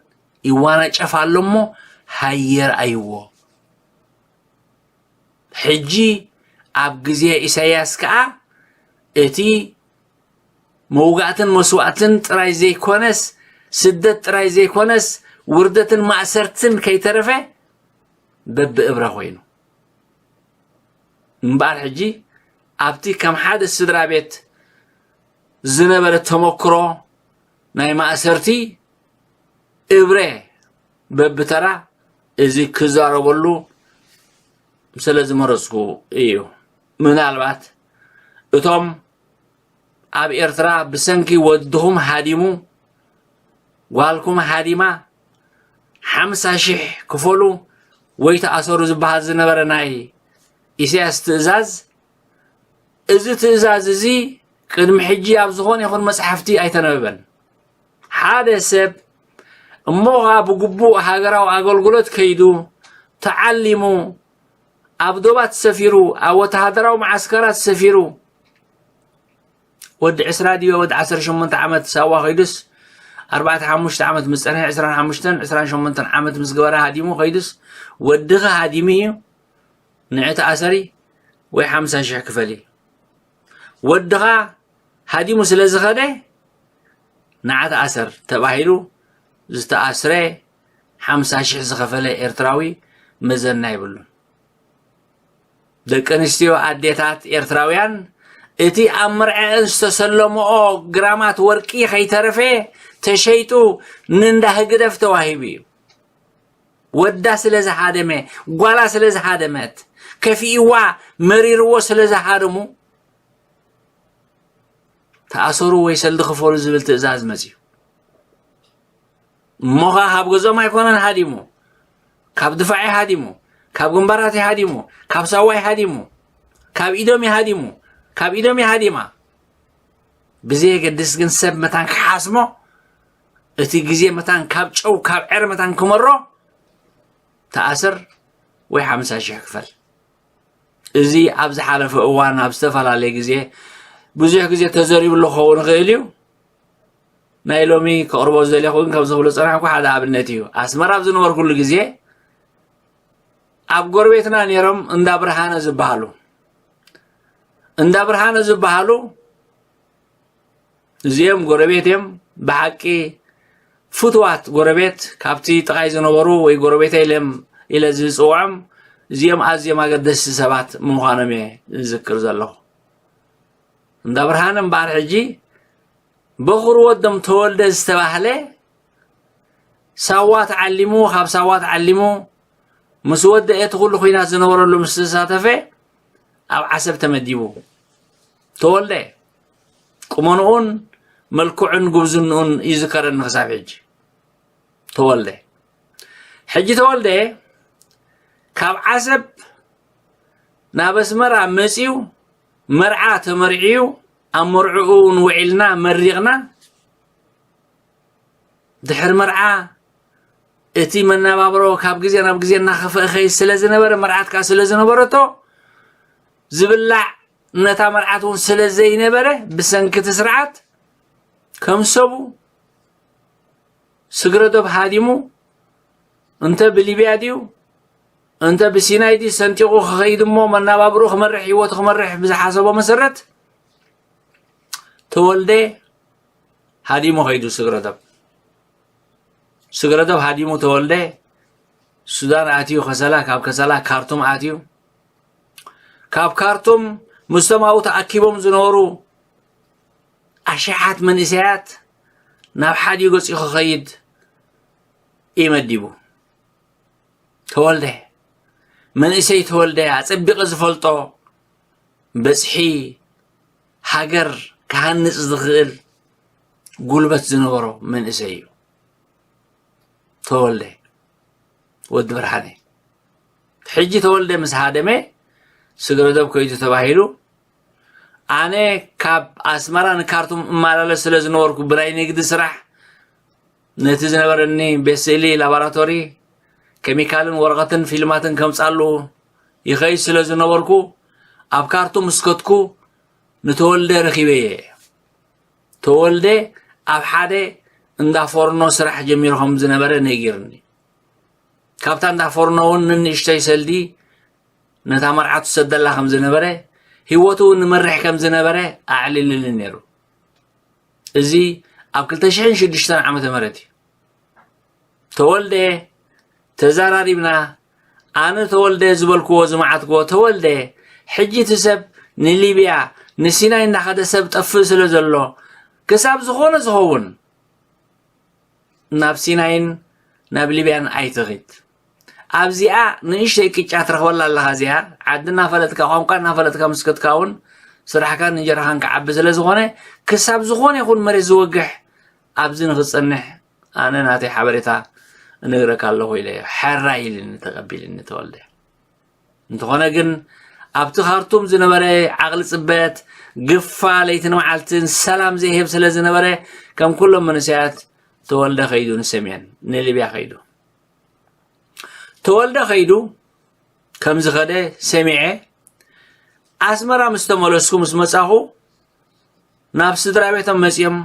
ይዋናጨፍ ኣሎ እሞ ሃየ ርኣይዎ። ሕጂ ኣብ ግዜ ኢሳያስ ከኣ እቲ መውጋእትን መስዋእትን ጥራይ ዘይኮነስ፣ ስደት ጥራይ ዘይኮነስ፣ ውርደትን ማእሰርትን ከይተረፈ በብእብረ ኮይኑ። እምበኣር ሕጂ ኣብቲ ከም ሓደ ስድራ ቤት ዝነበረ ተመክሮ ናይ ማእሰርቲ እብረ በብተራ እዚ ክዛረበሉ ስለ ዝመረጽኩ እዩ። ምናልባት እቶም ኣብ ኤርትራ ብሰንኪ ወድኹም ሃዲሙ፣ ጓልኩም ሃዲማ፣ ሓምሳ ሽሕ ክፈሉ ወይ ተኣሰሩ ዝበሃል ዝነበረ ናይ ኢሳያስ ትእዛዝ፣ እዚ ትእዛዝ እዚ ቅድሚ ሕጂ ኣብ ዝኾነ ይኹን መጽሓፍቲ ኣይተነበበን። ሓደ ሰብ እሞ ኸኣ ብግቡእ ሃገራዊ ኣገልግሎት ከይዱ፣ ተዓሊሙ፣ ኣብ ዶባት ሰፊሩ፣ ኣብ ወተሃደራዊ መዓስከራት ሰፊሩ፣ ወዲ ዕስራ ድዩ ወዲ ዓሰርተ ሸሞንተ ዓመት ሳዋ ከይዱስ፣ ኣርባዕተ ሓሙሽተ ዓመት ምስ ጸንሐ፣ ዕስራን ሓሙሽተን ዕስራን ሸሞንተን ዓመት ምስ ገበረ ሃዲሙ ከይዱስ፣ ወድኺ ሃዲሙ እዩ፣ ንዒ ተኣሰሪ ወይ ሓምሳ ሽሕ ክፈሊ። ወድኻ ሃዲሙ ስለ ዝኸደ፣ ንዓ ተኣሰር ተባሂሉ ዝተኣስረ ሓምሳ ሽሕ ዝኸፈለ ኤርትራዊ መዘና የብሉን። ደቂ ኣንስትዮ ኣዴታት ኤርትራውያን፣ እቲ ኣብ መርዐአን ዝተሰለመኦ ግራማት ወርቂ ከይተረፈ ተሸይጡ ንእንዳ ህግደፍ ተዋሂቡ እዩ። ወዳ ስለ ዝሃደመ፣ ጓላ ስለ ዝሃደመት፣ ከፊእዋ፣ መሪርዎ ስለ ዝሃደሙ፣ ተኣሰሩ ወይ ሰልዲ ክፈሉ ዝብል ትእዛዝ መጽዩ። እሞ ኸኣ ካብ ገዝኦም ኣይኮነን ሃዲሙ፣ ካብ ድፋዕ እዩ ሃዲሙ፣ ካብ ግንባራት እዩ ሃዲሙ፣ ካብ ሳዋ እዩ ሃዲሙ፣ ካብ ኢዶም እዩ ሃዲሙ፣ ካብ ኢዶም እዩ ሃዲማ። ብዘየገድስ ግን ሰብ መታን ክሓስሞ፣ እቲ ግዜ መታን ካብ ጨው ካብ ዕረ መታን ክመሮ፣ ተኣሰር ወይ ሓምሳ ሽሕ ክፈል። እዚ ኣብ ዝሓለፈ እዋን ኣብ ዝተፈላለየ ግዜ ብዙሕ ግዜ ተዘሪብሉ ክኸውን ይኽእል እዩ። ናይ ሎሚ ከቕርቦ ዝደለኹ ግን ከምዚ ክብሎ ዝጸናሕኩ ሓደ ኣብነት እዩ። ኣስመራ ኣብ ዝነበርኩሉ ግዜ ኣብ ጎረቤትና ነይሮም እንዳ ብርሃነ ዝበሃሉ። እንዳ ብርሃነ ዝበሃሉ እዚኦም ጎረቤት እዮም። ብሓቂ ፍቱዋት ጎረቤት፣ ካብቲ ጥቓይ ዝነበሩ ወይ ጎረቤተይ ኢለ ኢለ ዝጽውዖም፣ እዚኦም ኣዝዮም ኣገደስቲ ሰባት ምዃኖም እየ ዝዝክር ዘለኹ። እንዳ ብርሃነ እምበኣር ሕጂ በኹሪ ወዶም ተወልደ ዝተባህለ ሳዋ ተዓሊሙ፣ ካብ ሳዋ ተዓሊሙ ምስ ወደአ እቲ ኩሉ ኲናት ዝነበረሉ ምስ ተሳተፈ ኣብ ዓሰብ ተመዲቡ። ተወልደ ቁመንኡን መልክዑን ጉብዝንኡን ይዝከረኒ ክሳብ ሕጂ። ተወልደ ሕጂ ተወልደ ካብ ዓሰብ ናብ ኣስመራ መጺኡ መርዓ ተመርዕዩ ኣብ መርዕኡ እውን ውዒልና መሪቕና። ድሕሪ መርዓ እቲ መነባብሮ ካብ ግዜ ናብ ግዜ እናኸፍአ ኸይድ ስለ ዝነበረ፣ መርዓት ከኣ ስለ ዝነበረቶ፣ ዝብላዕ ነታ መርዓት እውን ስለ ዘይነበረ፣ ብሰንኪ እቲ ስርዓት ከም ሰቡ ስግረዶብ ሃዲሙ፣ እንተ ብሊብያ ድዩ እንተ ብሲናይ ድዩ ሰንጢቑ ክኸይድ እሞ መናባብርኡ ክመርሕ፣ ህይወቱ ክመርሕ ብዝሓሰቦ መሰረት ተወልደ ሃዲሙ ኸይዱ። ስግረዶብ ስግረዶብ ሃዲሙ ተወልደ ሱዳን ኣትዩ፣ ከሰላ፣ ካብ ከሰላ ካርቱም ኣትዩ። ካብ ካርቱም ምስቶም ኣብኡ ተኣኪቦም ዝነበሩ ኣሽሓት መንእሰያት ናብ ሓዲኡ ገጺኡ ክኸይድ እዩ መዲቡ። ተወልደ፣ መንእሰይ ተወልደ ኣጸቢቐ ዝፈልጦ፣ በጽሒ ሃገር ክሃንጽ ዝኽእል ጉልበት ዝነበሮ መንእሰይ እዩ። ተወልደ ወዲ ብርሃነ። ሕጂ ተወልደ ምስ ሃደመ፣ ስግረዶብ ከይዱ ተባሂሉ፣ ኣነ ካብ ኣስመራ ንካርቱም እመላለስ ስለ ዝነበርኩ፣ ብናይ ንግዲ ስራሕ ነቲ ዝነበረኒ ቤት ስእሊ፣ ላቦራቶሪ፣ ኬሚካልን ወረቐትን ፊልማትን ከምጻሉ ይኸይድ ስለ ዝነበርኩ፣ ኣብ ካርቱም እስከትኩ ንተወልደ ረኺበየ። ተወልደ ኣብ ሓደ እንዳ ፎርኖ ስራሕ ጀሚሩ ከም ዝነበረ ነጊርኒ። ካብታ እንዳ ፎርኖ እውን ንንእሽተይ ሰልዲ ነታ መርዓቱ ሰደላ ከም ዝነበረ፣ ህይወቱ እውን ንመርሕ ከም ዝነበረ ኣዕሊልኒ ነይሩ። እዚ ኣብ ክልተ ሽሕን ሽዱሽተን ዓመተ ምህረት እዩ። ተወልደ፣ ተዘራሪብና፣ ኣነ ተወልደ ዝበልክዎ ዝመዓትክዎ ተወልደ፣ ሕጂ እቲ ሰብ ንሊብያ ንሲናይ እንዳኸደ ሰብ ጠፍእ ስለ ዘሎ ክሳብ ዝኾነ ዝኸውን ናብ ሲናይን ናብ ሊብያን ኣይትኺድ። ኣብዚኣ ንእሽተይ ቅጫ ትረኽበላ ኣለኻ። እዚኣ ዓዲ እናፈለጥካ ቋንቋ እናፈለጥካ ምስ ክትካውን ስራሕካን እንጀራኻን ክዓቢ ስለ ዝኾነ ክሳብ ዝኾነ ይኹን መሬት ዝወግሕ ኣብዚ ንኽትጸንሕ ኣነ ናተይ ሓበሬታ እነግረካ ኣለኹ ኢለ ሕራይ ኢልኒ ተቐቢልኒ ተወልደ። እንተኾነ ግን ኣብቲ ካርቱም ዝነበረ ዓቕሊ ጽበት ግፋ ለይትን መዓልትን ሰላም ዘይህብ ስለ ዝነበረ ከም ኩሎም መንእሰያት ተወልደ ከይዱ ንሰሜን ንሊብያ ከይዱ። ተወልደ ከይዱ ከም ዝኸደ ሰሚዐ ኣስመራ ምስ ተመለስኩ ምስ መጻኹ ናብ ስድራ ቤቶም መጺኦም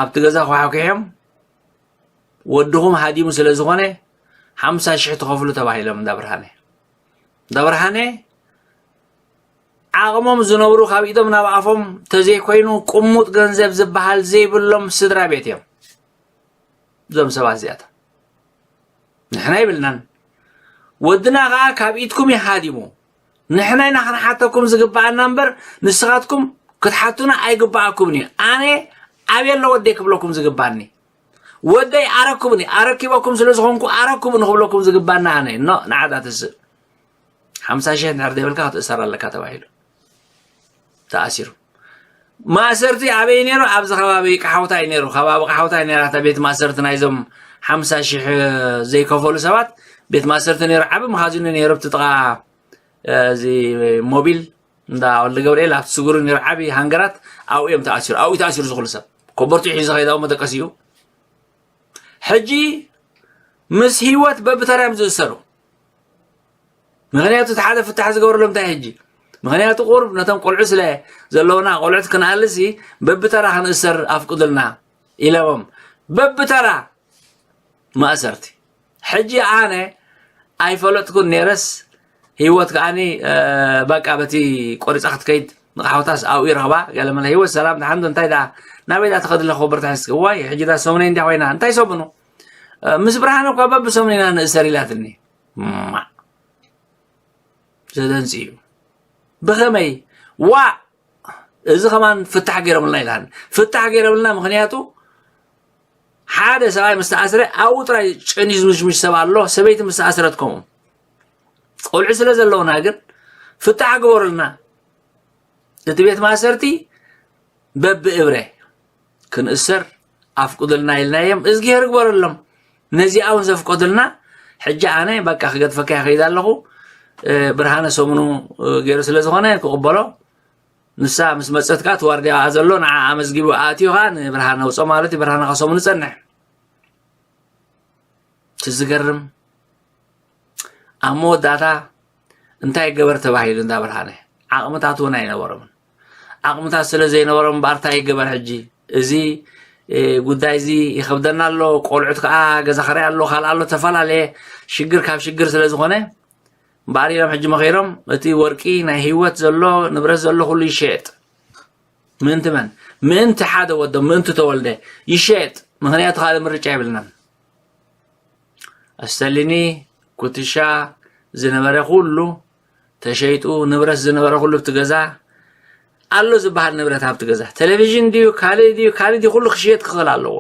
ኣብቲ ገዛ ኳሕኩሖም ወድኹም ሃዲሙ ስለ ዝኾነ ሓምሳ ሽሕ ትኸፍሉ ተባሂሎም እንዳ ብርሃነ እንዳ ብርሃነ ዓቕሞም ዝነብሩ ካብ ኢዶም ናብ ኣፎም ተዘይኮይኑ ቅሙጥ ገንዘብ ዝበሃል ዘይብሎም ስድራ ቤት እዮም። እዞም ሰባት እዚኣቶም ንሕና ይብልናን ወድና ከዓ ካብ ኢድኩም ይሃዲሙ ንሕና ኢና ክንሓተኩም ዝግባኣና እምበር ንስኻትኩም ክትሓቱና ኣይግባኣኩምን እዩ። ኣነ ኣበይ ኣሎ ወደይ ክብለኩም ዝግባኒ ወደይ ኣረክቡኒ ኣረኪበኩም ስለ ዝኾንኩ ኣረክቡኒ ክብለኩም ዝግባና ኣነ ኖ ንዓዳ ትስእ ሓምሳ ሽሕ እንድሕር ዘይበልካ ክትእሰር ኣለካ ተባሂሉ ተኣሲሩ። ማእሰርቲ ኣበይ ነይሩ? ኣብዚ ከባቢ ቃሓውታ እዩ ነይሩ። ከባቢ ቃሓውታ እዩ ነይራ እታ ቤት ማእሰርቲ ናይዞም ሓምሳ ሽሕ ዘይከፈሉ ሰባት ቤት ማእሰርቲ ነይሩ። ዓቢ መኻዚኖ ነይሩ ኣብቲ ጥቓ እዚ ሞቢል እንዳ ወልደ ገብርኤል ኣብቲ ስጉሪ ነይሩ ዓቢ ሃንገራት ኣብኡ እዮም ተኣሲሩ። ኣብኡ እዩ ተኣሲሩ ዝኹሉ ሰብ ኮበርቱ ሒዙ ከይዳው መደቀሲኡ ሕጂ ምስ ህይወት በብተራ እዮም ዝእሰሩ። ምኽንያቱ እቲ ሓደ ፍታሕ ዝገበረሎም እንታይ ሕጂ ምኽንያቱ ቁሩብ ነቶም ቆልዑ ስለ ዘለውና ቆልዑት ክንኣልሲ በብተራ ክንእሰር ኣፍቅዱልና ኢለዎም በብተራ ማእሰርቲ ሕጂ ኣነ ኣይፈለጥኩን ነይረስ ህይወት ከዓኒ በቃ በቲ ቆሪፃ ክትከይድ ንቃሕውታስ ኣብኡ ይረኽባ ገለመለ ህይወት ሰላም ድሓንዶ እንታይ ዳ ናበይ ዳ ትኸድለ ክበርታ ሕዝኪ ዋይ ሕጂ ዳ ሰሙነይ እንዲያ ኮይና እንታይ ሰሙኑ ምስ ብርሃነ እኳ በብሰሙን ኢና ንእሰር ኢላትኒ ማ ዘደንፂ እዩ ብኸመይ ዋ እዚ ከማን ፍታሕ ገይሮምልና ኢላን ፍታሕ ገይሮምልና ምክንያቱ ሓደ ሰብኣይ ምስ ተኣስረ ኣብኡ ጥራይ ጨንዩ ዝምሽምሽ ሰብ ኣሎ ሰበይቲ ምስ ተኣስረት ከምኡ ቆልዑ ስለ ዘለውና ግን ፍታሕ ግበሩልና እቲ ቤት ማእሰርቲ በብእብረ ክንእሰር ኣፍቅዱልና ኢልናዮም እዝጊሄር ግበረሎም ነዚኣ እውን ዘፍቀዱልና ሕጂ ኣነ በቃ ክገድፈካ ይኸይድ ኣለኹ ብርሃነ ሰሙኑ ገይሩ ስለ ዝኾነ ክቕበሎ ንሳ ምስ መፀት ከዓ እቲ ዋርድያ ዘሎ ንዓ ኣመዝጊቡ ኣእትዩ ከዓ ንብርሃነ ኣውፅኦ ማለት እዩ ብርሃነ ከዓ ሰሙኑ ፀንሕ እቲ ዝገርም ኣብ መወዳእታ እንታይ ይገበር ተባሂሉ እንዳ ብርሃነ ዓቕምታት እውን ኣይነበሮምን ዓቕምታት ስለ ዘይነበሮም እምበኣር እንታይ ይገበር ሕጂ እዚ ጉዳይ እዚ ይኸብደና ኣሎ ቆልዑት ከዓ ገዛ ኸራይ ኣሎ ካልእ ኣሎ ተፈላለየ ሽግር ካብ ሽግር ስለ ዝኾነ እምበኣር ኢሎም ሕጂ መኸይሮም እቲ ወርቂ ናይ ህይወት ዘሎ ንብረት ዘሎ ኩሉ ይሸየጥ ምእንቲ መን ምእንቲ ሓደ ወዶም ምእንቲ ተወልደ ይሸየጥ ምኽንያቱ ካልእ ምርጫ የብልናን ኣስተሊኒ ኩትሻ ዝነበረ ኩሉ ተሸይጡ ንብረት ዝነበረ ኩሉ ኣብቲ ገዛ ኣሎ ዝበሃል ንብረት ኣብቲ ገዛ ቴሌቪዥን ድዩ ካልእ ድዩ ካልእ ድዩ ኩሉ ክሽየጥ ክኽእል ኣለዎ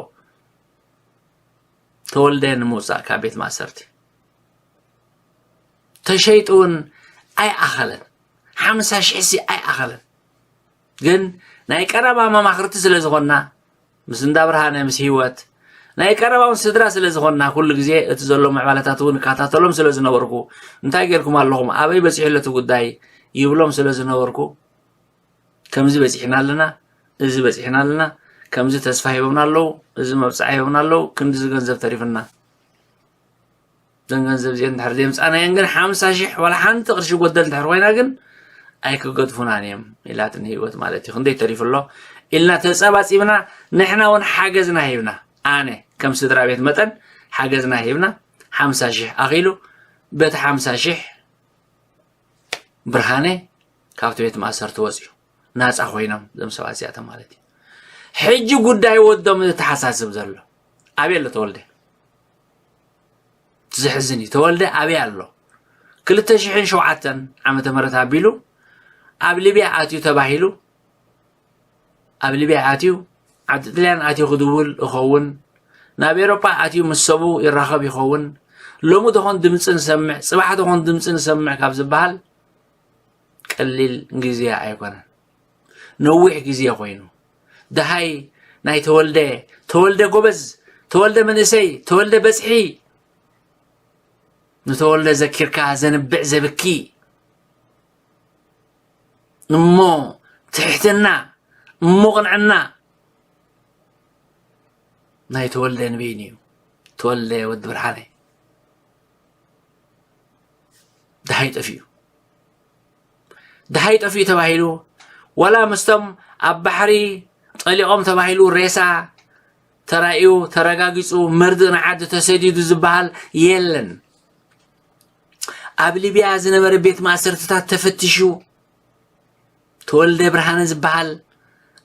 ተወልደ ንምውፃእ ካብ ቤት ማእሰርቲ ተሸይጡ እውን ኣይኣኸለን ሓምሳ ሽሕ ሲ ኣይኣኸለን ግን ናይ ቀረባ መማኽርቲ ስለ ዝኾንና ምስ እንዳ ብርሃነ ምስ ህይወት ናይ ቀረባውን ስድራ ስለ ዝኾንና ኩሉ ግዜ እቲ ዘሎ ምዕባለታት እውን እከታተሎም ስለ ዝነበርኩ እንታይ ጌርኩም ኣለኹም ኣበይ በፂሑ ኣለቲ ጉዳይ ይብሎም ስለ ዝነበርኩ ከምዚ በፂሕና ኣለና እዚ በፂሕና ኣለና ከምዚ ተስፋ ሂቦምና ኣለዉ እዚ መብፅዓ ሂቦምና ኣለዉ ክንድዚ ገንዘብ ተሪፍና እዘን ገንዘብ እዚአን እንድሕር ዘይምፃእናየን ግን ሓምሳ ሽሕ ዋላ ሓንቲ ቅርሺ ጎደል እንድሕር ኮይና ግን ኣይክገድፉናን እዮም ኢላትኒ ህይወት ማለት እዩ ክንደይ ተሪፉ ኣሎ ኢልና ተፀባፂብና ንሕና እውን ሓገዝና ሂብና ኣነ ከም ስድራ ቤት መጠን ሓገዝና ሂብና ሓምሳ ሽሕ ኣኺሉ በቲ ሓምሳ ሽሕ ብርሃነ ካብቲ ቤት ማእሰርቲ ወፅዩ ናፃ ኮይኖም እዞም ሰባት እዚኣቶም ማለት እዩ ሕጂ ጉዳይ ወዶም ዝተሓሳስብ ዘሎ ኣበይ ኣሎ ተወልደ? ዘሕዝን እዩ። ተወልደ ኣበይ ኣሎ? ክልተ ሽሕን ሸውዓተን ዓመተ ምህረት ኣቢሉ ኣብ ሊብያ ኣትዩ ተባሂሉ፣ ኣብ ሊብያ ኣትዩ ዓዲ ጥልያን ኣትዩ ክድውል ይኸውን፣ ናብ ኤሮጳ ኣትዩ ምስ ሰቡ ይራኸብ ይኸውን። ሎሚ ደኾን ድምፂ ንሰምዕ፣ ፅባሕ ደኾን ድምፂ ንሰምዕ ካብ ዝበሃል ቀሊል ግዜ ኣይኮነን። ነዊሕ ግዜ ኮይኑ። ደሃይ ናይ ተወልደ፣ ተወልደ ጎበዝ፣ ተወልደ መንእሰይ፣ ተወልደ በፅሒ፣ ንተወልደ ዘኪርካ ዘንብዕ ዘብኪ፣ እሞ ትሕትና፣ እሞ ቅንዕና ናይ ተወልደ ንበይኑ እዩ። ተወልደ ወዲ ብርሃነ ደሃይ ጠፊኡ። ደሃይ ጠፊኡ ተባሂሉ፣ ዋላ ምስቶም ኣብ ባሕሪ ጠሊቖም ተባሂሉ ሬሳ ተራእዩ፣ ተረጋጊጹ፣ መርድእ ንዓዲ ተሰዲዱ ዝበሃል የለን። ኣብ ሊብያ ዝነበረ ቤት ማእሰርትታት ተፈቲሹ፣ ተወልደ ብርሃነ ዝበሃል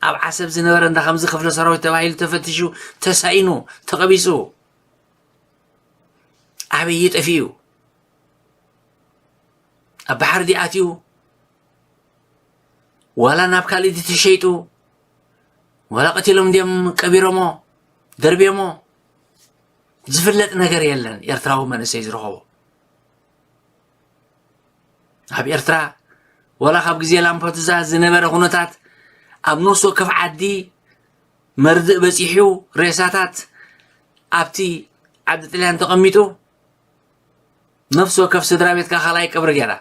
ኣብ ዓሰብ ዝነበረ እንዳ ከምዚ ክፍለ ሰራዊት ተባሂሉ ተፈቲሹ፣ ተሳኢኑ፣ ተቐቢጹ። ኣበይ ጠፊኡ? ኣብ ባሕሪ ድዩ ኣትዩ? ዋላ ናብ ካልእ ድዩ ተሸይጡ? ዋላ ቀቲሎም ድዮም ቀቢሮሞ? ደርብዮሞ? ዝፍለጥ ነገር የለን። ኤርትራዊ መንእሰይ ዝረኸቦ ኣብ ኤርትራ ዋላ ካብ ግዜ ላምፓዱዛ ዝነበረ ኩነታት ኣብ ነፍሲ ወከፍ ዓዲ መርድእ በጺሑ ሬሳታት ኣብቲ ዓዲ ጥልያን ተቐሚጡ ነፍሲ ወከፍ ስድራ ቤትካ ካልኣይ ቀብሪ ገይራ።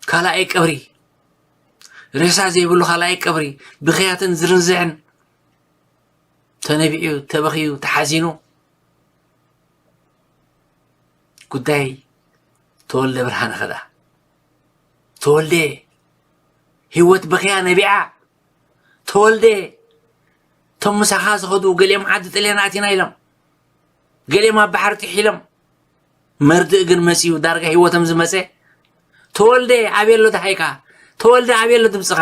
ካልኣይ ቀብሪ። ሬሳ ዘይብሉ ካልኣይ ቀብሪ። ብኽያትን ዝርንዝዕን። ተነቢዑ፣ ተበኽዩ፣ ተሓዚኑ። ጉዳይ ተወልደ ብርሃነ ኸዳ። ተወልደ ህይወት በኽያ ነቢዓ። ተወልደ እቶም ምሳኻ ዝኸዱ ገሊኦም ዓዲ ጥልያን ኣቲና ኢሎም። ገሊኦም ኣብ ባሕሪ ጥሒሎም። መርድእ ግን መጺኡ ዳርጋ ህይወቶም ዝመጸ። ተወልደ ኣበይ ኣሎ ደሃይካ? ተወልደ ኣበይ ኣሎ ድምጽኻ?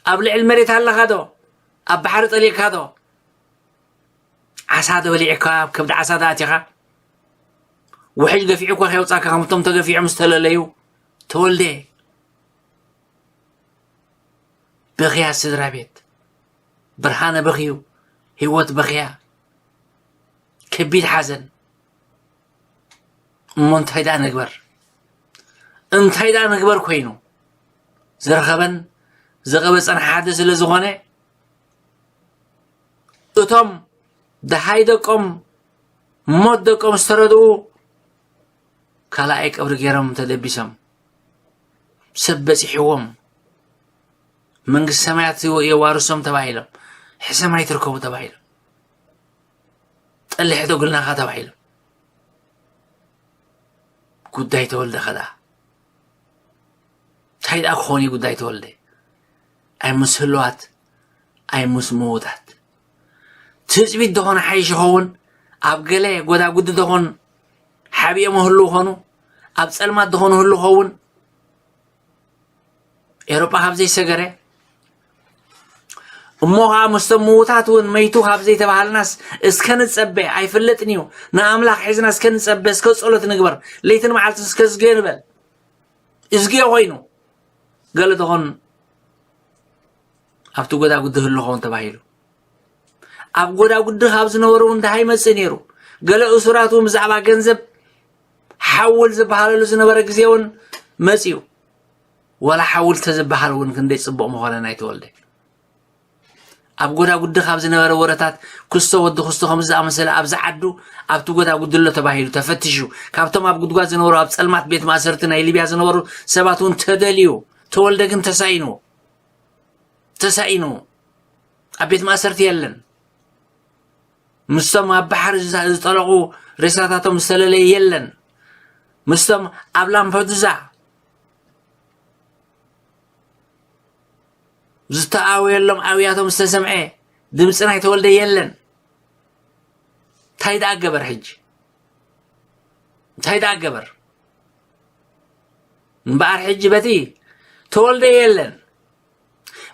ኣብ ልዕሊ መሬት ኣለኻ ዶ? ኣብ ባሕሪ ጠሊቕካ ዶ? ዓሳ ዶ በሊዕካ? ኣብ ከብዲ ዓሳ ዶ ኣቲኻ? ውሕጅ ገፊዑ እኳ ከየውጻካ ከምቶም ተገፊዖም ዝተለለዩ። ተወልደ በኽያ ስድራ ቤት። ብርሃነ በኽዩ፣ ህይወት በኽያ። ከቢድ ሓዘን። እሞ እንታይ ደኣ ንግበር? እንታይ ደኣ ንግበር ኮይኑ? ዝረኸበን ዝቐበጸን ሓደ ስለ ዝኾነ፣ እቶም ደሃይ ደቆም፣ ሞት ደቆም ዝተረድኡ፣ ካልኣይ ቀብሪ ገይሮም ተደቢሶም፣ ሰብ በጺሕዎም፣ መንግስቲ ሰማያት የዋርሶም ተባሂሎም፣ ሕሰም ኣይትርከቡ ተባሂሎም፣ ጠሊሕ ዶ ግልናኻ ተባሂሎም። ጉዳይ ተወልደ ኸ ደኣ እንታይ ደኣ ክኾን እዩ ጉዳይ ተወልደ? ኣይ ምስ ህሉዋት ኣይ ምስ ምዉታት። ትጽቢት ደኾነ ሓይሽ ይኸውን፣ ኣብ ገለ ጎዳጉዲ ደኾን ሓቢኦም ህሉ ኾኑ፣ ኣብ ጸልማት ደኾኑ ህሉ ኸውን። ኤሮጳ ካብ ዘይሰገረ፣ እሞ ኸዓ ምስቶም ምዉታት እውን መይቱ ካብ ዘይተባሃልናስ እስከ ንጸበ፣ ኣይፍለጥን እዩ። ንኣምላኽ ሒዝና እስከ ንጸበ፣ እስከ ጸሎት ንግበር። ለይትን መዓልትን እስከ እዝግዮ ንበል። እዝግዮ ኮይኑ፣ ገለ ደኾን ኣብቲ ጎዳጉዲ ህሉ ኸውን ተባሂሉ። ኣብ ጎዳጉዲ ካብ ዝነበሩ እውን ደሃይ መጽእ ነይሩ። ገለ እሱራት እውን ብዛዕባ ገንዘብ ሓውል ዝበሃለሉ ዝነበረ ግዜ እውን መጽዩ። ዋላ ሓውል ተዝበሃል እውን ክንደይ ጽቡቕ ምኾነ ናይ ተወልደ። ኣብ ጎዳጉዲ ካብ ዝነበረ ወረታት ክስቶ ወዲ ክስቶ ከም ዝኣመሰለ ኣብዚ ዓዱ ኣብቲ ጎዳጉዲ ኣሎ ተባሂሉ ተፈቲሹ። ካብቶም ኣብ ጉድጓድ ዝነበሩ ኣብ ጸልማት ቤት ማእሰርቲ ናይ ሊብያ ዝነበሩ ሰባት እውን ተደልዩ። ተወልደ ግን ተሳኢኑ። ተሳኢኑ። ኣብ ቤት ማእሰርቲ የለን። ምስቶም ኣብ ባሕሪ ዝጠለቑ ሬሳታቶም ዝተለለየ የለን። ምስቶም ኣብ ላምፐዱዛ ዝተኣወየሎም ኣውያቶም ዝተሰምዐ ድምፂ ናይ ተወልደ የለን። እንታይ ደኣ ገበር ሕጂ? እንታይ ደኣ ገበር? እምበኣር ሕጂ በቲ ተወልደ የለን።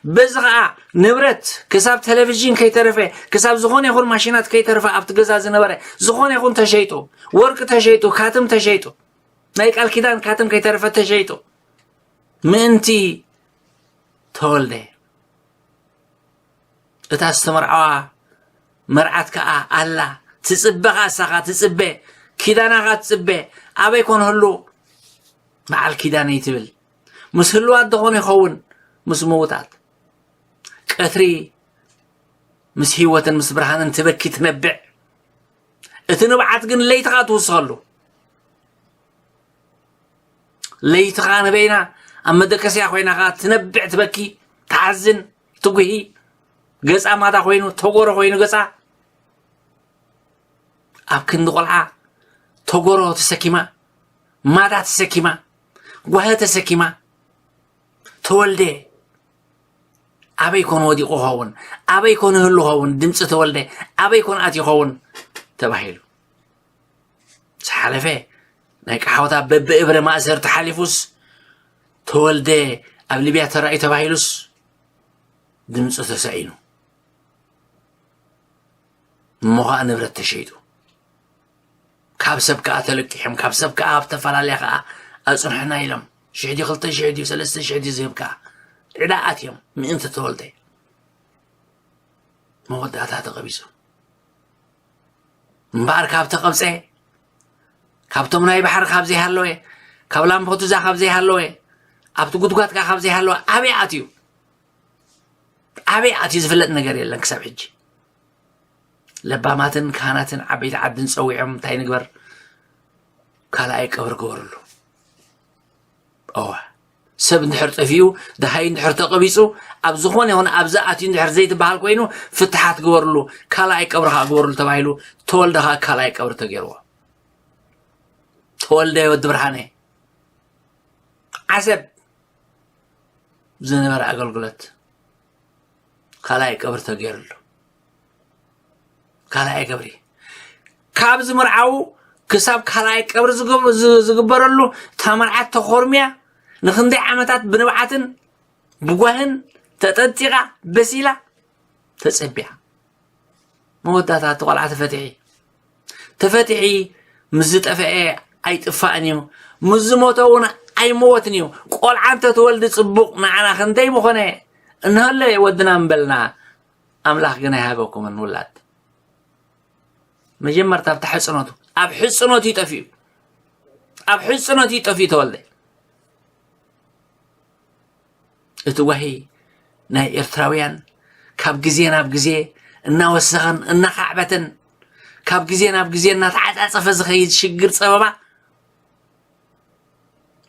በዚ ኸዓ ንብረት ክሳብ ቴሌቪዥን ከይተረፈ፣ ክሳብ ዝኾነ ይኹን ማሽናት ከይተረፈ ኣብቲ ገዛ ዝነበረ ዝኾነ ይኹን ተሸይጡ፣ ወርቂ ተሸይጡ፣ ካትም ተሸይጡ፣ ናይ ቃል ኪዳን ካትም ከይተረፈ ተሸይጡ። ምእንቲ ተወልደ እታ ዝተመርዓዋ መርዓት ከኣ ኣላ ትጽበ፣ ከኣ እሳኻ ትጽበ፣ ኪዳና ከኣ ትጽበ። ኣበይ ኮን ህሉ በዓል ኪዳነይ ትብል? ምስ ህልዋት ደኾን ይኸውን ምስ ምውታት? ቀትሪ ምስ ህይወትን ምስ ብርሃንን ትበኪ ትነብዕ። እቲ ንብዓት ግን ለይቲ ከኣ ትውስኸሉ። ለይቲ ከኣ ንበይና ኣብ መደቀስያ ኮይና ከኣ ትነብዕ ትበኪ፣ ትሓዝን፣ ትጉሂ። ገጻ ማዳ ኮይኑ፣ ተጎሮ ኮይኑ ገጻ። ኣብ ክንዲ ቆልዓ ተጎሮ ተሰኪማ፣ ማዳ ተሰኪማ፣ ጓሂ ተሰኪማ። ተወልደ ኣበይ ኮን ወዲቑ ኸውን? ኣበይ ኮን ይህሉ ኸውን? ድምፂ ተወልደ ኣበይ ኮን ኣትዩ ኸውን? ተባሂሉ። ዝሓለፈ ናይ ቃሓውታ በብእብረ ማእሰርቲ ሓሊፉስ፣ ተወልደ ኣብ ሊብያ ተራእዩ ተባሂሉስ ድምፁ ተሳኢኑ። እሞ ኸዓ ንብረት ተሸይጡ። ካብ ሰብ ከኣ ተለቂሖም፣ ካብ ሰብ ከኣ ኣብ ተፈላለያ ከኣ ኣጽንሑና ኢሎም። ሽሕ ድዩ፣ ክልተ ሽሕ ድዩ፣ ሰለስተ ሽሕ ድዩ ዝህብ ከኣ ዕዳ ኣትዮም። ምእንቲ ተወልደ መወዳእታ ተቐቢጹ። እምበኣር ካብ ተቐብጸ፣ ካብቶም ናይ ባሕሪ ካብ ዘይሃለወ፣ ካብ ላምፖቱዛ ካብ ዘይሃለወ፣ ኣብቲ ጉድጓድ ከኣ ካብ ዘይሃለወ፣ ኣበይ ኣትዩ? ኣበይ ኣትዩ ዝፍለጥ ነገር የለን ክሳብ ሕጂ። ለባማትን ካህናትን ዓበይቲ ዓድን ጸዊዖም እንታይ ንግበር? ካልኣይ ቀብሪ ግበርሉ። እወ፣ ሰብ እንድሕር ጠፊኡ፣ ደሃይ እንድሕር ተቐቢጹ፣ ኣብ ዝኾነ ይኹን ኣብዚ ኣትዩ እንድሕር ዘይትበሃል ኮይኑ፣ ፍትሓት ግበርሉ፣ ካልኣይ ቀብሪ ከኣ ግበርሉ ተባሂሉ፣ ተወልደ ከኣ ካልኣይ ቀብሪ ተገይርዎ። ተወልደ ወዲ ብርሃነ ዓሰብ ዝነበረ ኣገልግሎት ካልኣይ ቀብሪ ተገይርሉ። ካልኣይ ቀብሪ ካብ ዝምርዓው ክሳብ ካልኣይ ቀብሪ ዝገብ-፣ ዝ-፣ ዝግበረሉ፣ እታ መርዓት ተኾርምያ ንኽንደይ ዓመታት ብንብዓትን ብጓህን ተጠንጢቓ በሲላ ተጸቢያ። መወዳእታ እቲ ቆልዓ ተፈትሒ። ተፈትሒ ምስ ዝጠፍአ ኣይጥፋእን እዩ፣ ምስ ዝሞተ እውን ኣይመወትን እዩ። ቆልዓ እንተትወልዲ ጽቡቕ ንዓና ክንደይ ምኾነ። እንሀለ ወድና ምበልና፣ ኣምላኽ ግን ኣይሃበኩምን ውላድ። መጀመርታ ኣብታ ሕጽኖቱ፣ ኣብ ሕጽኖቱ እዩ ጠፊኡ። ኣብ ሕጽኖቱ እዩ ጠፊኡ ተወልደ። እቲ ጓሂ ናይ ኤርትራውያን ካብ ግዜ ናብ ግዜ እናወሰኸን እናኻዕበተን፣ ካብ ግዜ ናብ ግዜ እናተዓጻጸፈ ዝኸይድ ሽግር ጸበባ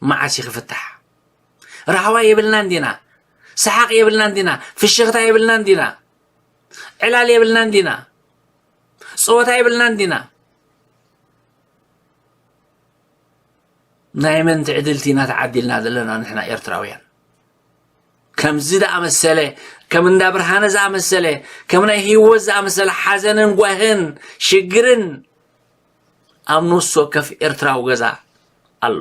መዓስ እዩ ክፍታሕ? ራህዋ የብልናን ዲና? ሰሓቕ የብልናን ዲና? ፍሽኽታ የብልናን ዲና? ዕላል የብልናን ዲና? ጸወታ የብልናን ዲና? ናይ መን ትዕድልቲ ኢና ተዓዲልና ዘለና ንሕና ኤርትራውያን? ከምዚ ዝኣመሰለ፣ ከም እንዳ ብርሃነ ዝኣመሰለ፣ ከም ናይ ህይወት ዝኣመሰለ ሓዘንን ጓህን ሽግርን ኣብ ነፍሲ ወከፍ ኤርትራዊ ገዛ ኣሎ።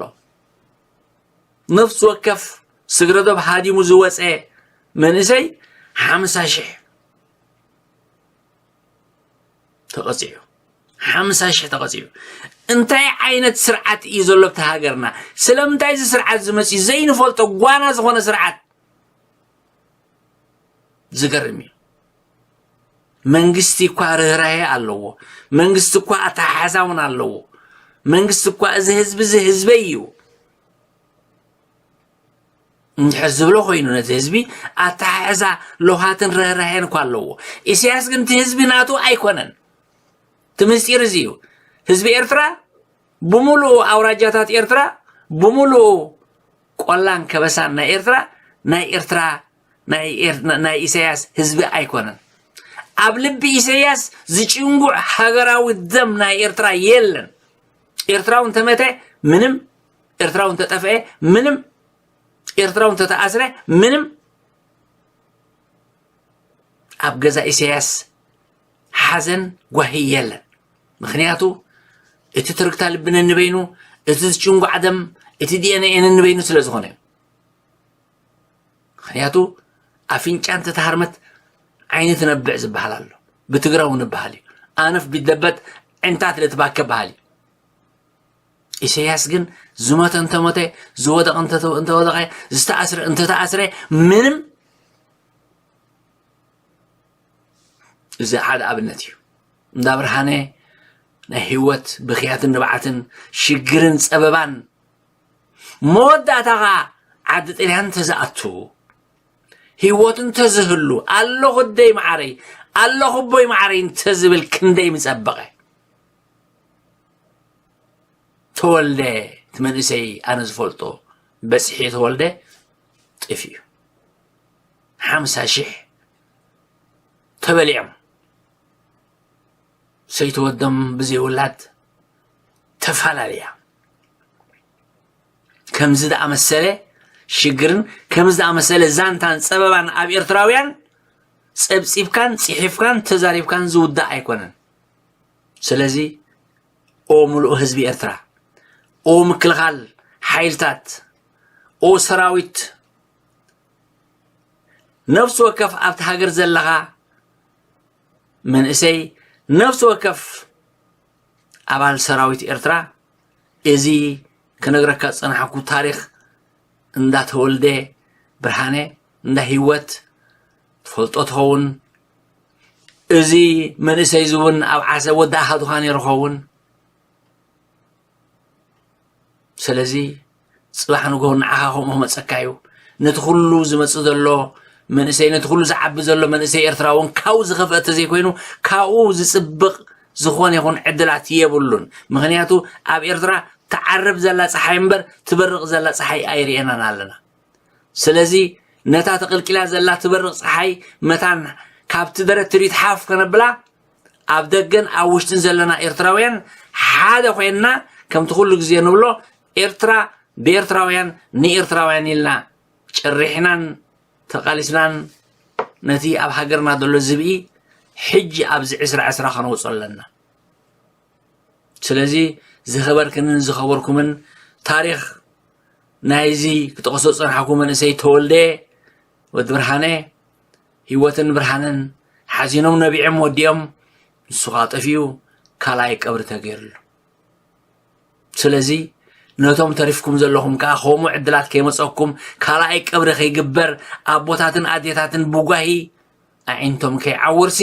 ነፍሲ ወከፍ ስግረዶብ ሃዲሙ ዝወጸ መንእሰይ ሓምሳ ሽሕ ተቐጺዑ። ሓምሳ ሽሕ ተቐጺዑ። እንታይ ዓይነት ስርዓት እዩ ዘሎ ኣብቲ ሃገርና? ስለምንታይ እዚ ስርዓት ዝመጽእ ዘይንፈልጦ ጓና ዝኾነ ስርዓት? ዝገርም እዩ። መንግስቲ እኳ ርህራሄ ኣለዎ። መንግስቲ እኳ ኣተሓሕዛ እውን ኣለዎ። መንግስቲ እኳ እዚ ህዝቢ እዚ ህዝበይ እዩ እንድሕር ዝብሎ ኮይኑ ነቲ ህዝቢ ኣተሓሕዛ ለውሃትን ርህራሄን እኳ ኣለዎ። ኢሳያስ ግን እቲ ህዝቢ ናቱ ኣይኮነን። እቲ ምስጢር እዚ እዩ። ህዝቢ ኤርትራ ብምሉኡ ኣውራጃታት ኤርትራ፣ ብምሉኡ ቆላን ከበሳን ናይ ኤርትራ፣ ናይ ኤርትራ፣ ናይ ኤር-፣ ናይ ኢሳያስ ህዝቢ ኣይኮነን። ኣብ ልቢ ኢሳያስ ዝጭንጉዕ ሃገራዊ ደም ናይ ኤርትራ የለን። ኤርትራዊ እንተመተ ምንም፣ ኤርትራዊ እንተጠፍአ ምንም፣ ኤርትራዊ እንተተኣስረ ምንም፣ ኣብ ገዛ ኢሳያስ ሓዘን ጓሂ የለን። ምኽንያቱ እቲ ትርግታ ልቢ ነንበይኑ፣ እቲ ዝጭንጓዕ ደም፣ እቲ ዲ ኤን ኤ ነንበይኑ ስለ ዝኾነ እዩ። ምኽንያቱ ኣፍንጫ እንተተሃርመት ዓይኒ ትነብዕ ዝበሃል ኣሎ። ብትግራዊ ንበሃል እዩ። ኣንፍ ቢደበት ዕንታት ልትባከ በሃል እዩ። ኢሳያስ ግን ዝሞተ እንተሞተ፣ ዝወደቐ እንተተ-፣ እንተወደቐ፣ ዝተኣስረ እንተተኣስረ፣ ምንም። እዚ ሓደ ኣብነት እዩ። እንዳ ብርሃነ ናይ ህይወት ብኽያትን ንብዓትን ሽግርን ጸበባን መወዳእታኻ ዓዲ ጥልያን እንተዝኣቱ፣ ህይወቱ እንተዝህሉ፣ ኣለኹ ኣደይ መዓረይ፣ ኣለኹ ኣቦይ መዓረይ እንተዝብል ክንደይ ምጸበቐ። ተወልደ፣ እቲ መንእሰይ ኣነ ዝፈልጦ በጺሑ ተወልደ ጠፊኡ። ሓምሳ ሽሕ ተበሊዖም። ሰይተወዶም ብዘይ ውላድ ተፈላለያ። ከምዚ ዝኣመሰለ ሽግርን ከምዚ ዝኣመሰለ ዛንታን ጸበባን ኣብ ኤርትራውያን ጸብጺብካን ጽሒፍካን ተዛሪብካን ዝውዳእ ኣይኮነን። ስለዚ ኦ ምሉእ ህዝቢ ኤርትራ፣ ኦ ምክልኻል ሓይልታት፣ ኦ ሰራዊት፣ ነፍሲ ወከፍ ኣብቲ ሃገር ዘለኻ መንእሰይ፣ ነፍሲ ወከፍ ኣባል ሰራዊት ኤርትራ፣ እዚ ክነግረካ ዝጸናሕኩ ታሪኽ እንዳ ተወልደ ብርሃነ፣ እንዳ ህይወት ትፈልጦ ትኸውን። እዚ መንእሰይ እዚ እውን ኣብ ዓሰብ ወዲ ኣሃዱኻ ነይሩ ኸውን። ስለዚ ጽባሕ ንግሆ ንዓኻ ከምኡ ክመጸካ እዩ። ነቲ ኩሉ ዝመጽእ ዘሎ መንእሰይ፣ ነቲ ኩሉ ዝዓቢ ዘሎ መንእሰይ ኤርትራ እውን ካብኡ ዝኸፍአ ተዘይኮይኑ፣ ካብኡ ዝጽብቕ ዝኾነ ይኹን ዕድላት የብሉን። ምኽንያቱ ኣብ ኤርትራ ትዓርብ ዘላ ጸሓይ እምበር ትበርቕ ዘላ ጸሓይ ኣይርኤናን ኣለና። ስለዚ ነታ ተቐልቂላ ዘላ ትበርቕ ጸሓይ መታን ካብቲ ደረት ትርኢት ሓፍ ከነብላ፣ ኣብ ደገን ኣብ ውሽጥን ዘለና ኤርትራውያን ሓደ ኮይንና፣ ከምቲ ኩሉ ግዜ ንብሎ፣ ኤርትራ ብኤርትራውያን ንኤርትራውያን ኢልና ጨሪሕናን ተቓሊስናን ነቲ ኣብ ሃገርና ዘሎ ዝብኢ ሕጂ ኣብዚ ዕስራ ዕስራ ከነውጽኦ ኣለና። ስለዚ ዝኸበርክንን ዝኸበርኩምን፣ ታሪኽ ናይዚ ክጠቕሶ ዝጸናሕኩ መንእሰይ ተወልደ ወዲ ብርሃነ፣ ህይወትን ብርሃንን ሓዚኖም ነቢዖም ወዲኦም፣ ንሱ ኸኣ ጠፊኡ ካልኣይ ቀብሪ ተገይሩሉ። ስለዚ ነቶም ተሪፍኩም ዘለኹም ከኣ ከምኡ ዕድላት ከይመጸኩም፣ ካልኣይ ቀብሪ ከይግበር፣ ኣቦታትን ኣዴታትን ብጓሂ ኣዒንቶም ከይዓውርሲ፣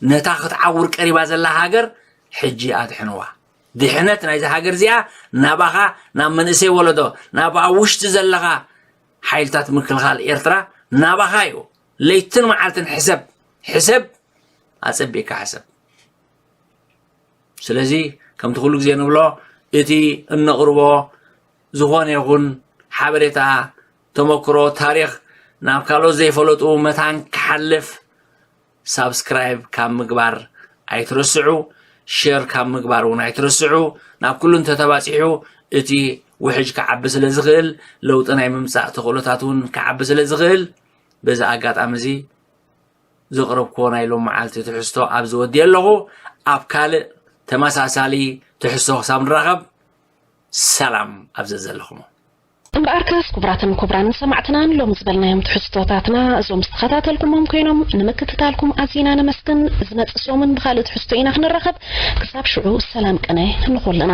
ነታ ክትዓውር ቀሪባ ዘላ ሃገር ሕጂ ኣድሕንዋ። ድሕነት ናይዛ ሃገር እዚኣ ናባኻ፣ ናብ መንእሰይ ወለዶ፣ ናብ ኣብ ውሽጢ ዘለኻ ሓይልታት ምክልኻል ኤርትራ ናባኻ እዩ። ለይትን መዓልትን ሕሰብ፣ ሕሰብ፣ ኣጸቢቕካ ሕሰብ። ስለዚ ከምቲ ኩሉ ግዜ ንብሎ፣ እቲ እነቕርቦ ዝኾነ ይኹን ሓበሬታ፣ ተመክሮ፣ ታሪኽ ናብ ካልኦት ዘይፈለጡ መታን ክሓልፍ ሳብስክራይብ ካብ ምግባር ኣይትረስዑ፣ ሼር ካብ ምግባር እውን ኣይትረስዑ። ናብ ኩሉ እንተተባጺሑ እቲ ውሕጅ ክዓቢ ስለ ዝኽእል፣ ለውጢ ናይ ምምጻእ ተኽእሎታት እውን ክዓቢ ስለ ዝኽእል፣ በዚ ኣጋጣሚ እዚ ዘቕረብክዎ ናይ ሎም መዓልቲ ትሕዝቶ ኣብዚ ወዲኤ ኣለኹ። ኣብ ካልእ ተመሳሳሊ ትሕዝቶ ክሳብ ንራኸብ፣ ሰላም ኣብ ዘዘለኹሞ። እምበኣርከስ፣ ክቡራትን ክቡራንን ሰማዕትና፣ ሎም ዝበልናዮም ትሕዝቶታትና እዞም ዝተኸታተልኩሞም ኮይኖም፣ ንምክትታልኩም ኣዚና ነመስግን። ዝመጽእ ሰሙን ብኻልእ ትሕዝቶ ኢና ክንራኸብ። ክሳብ ሽዑ፣ ሰላም ቅነ ንኹልና።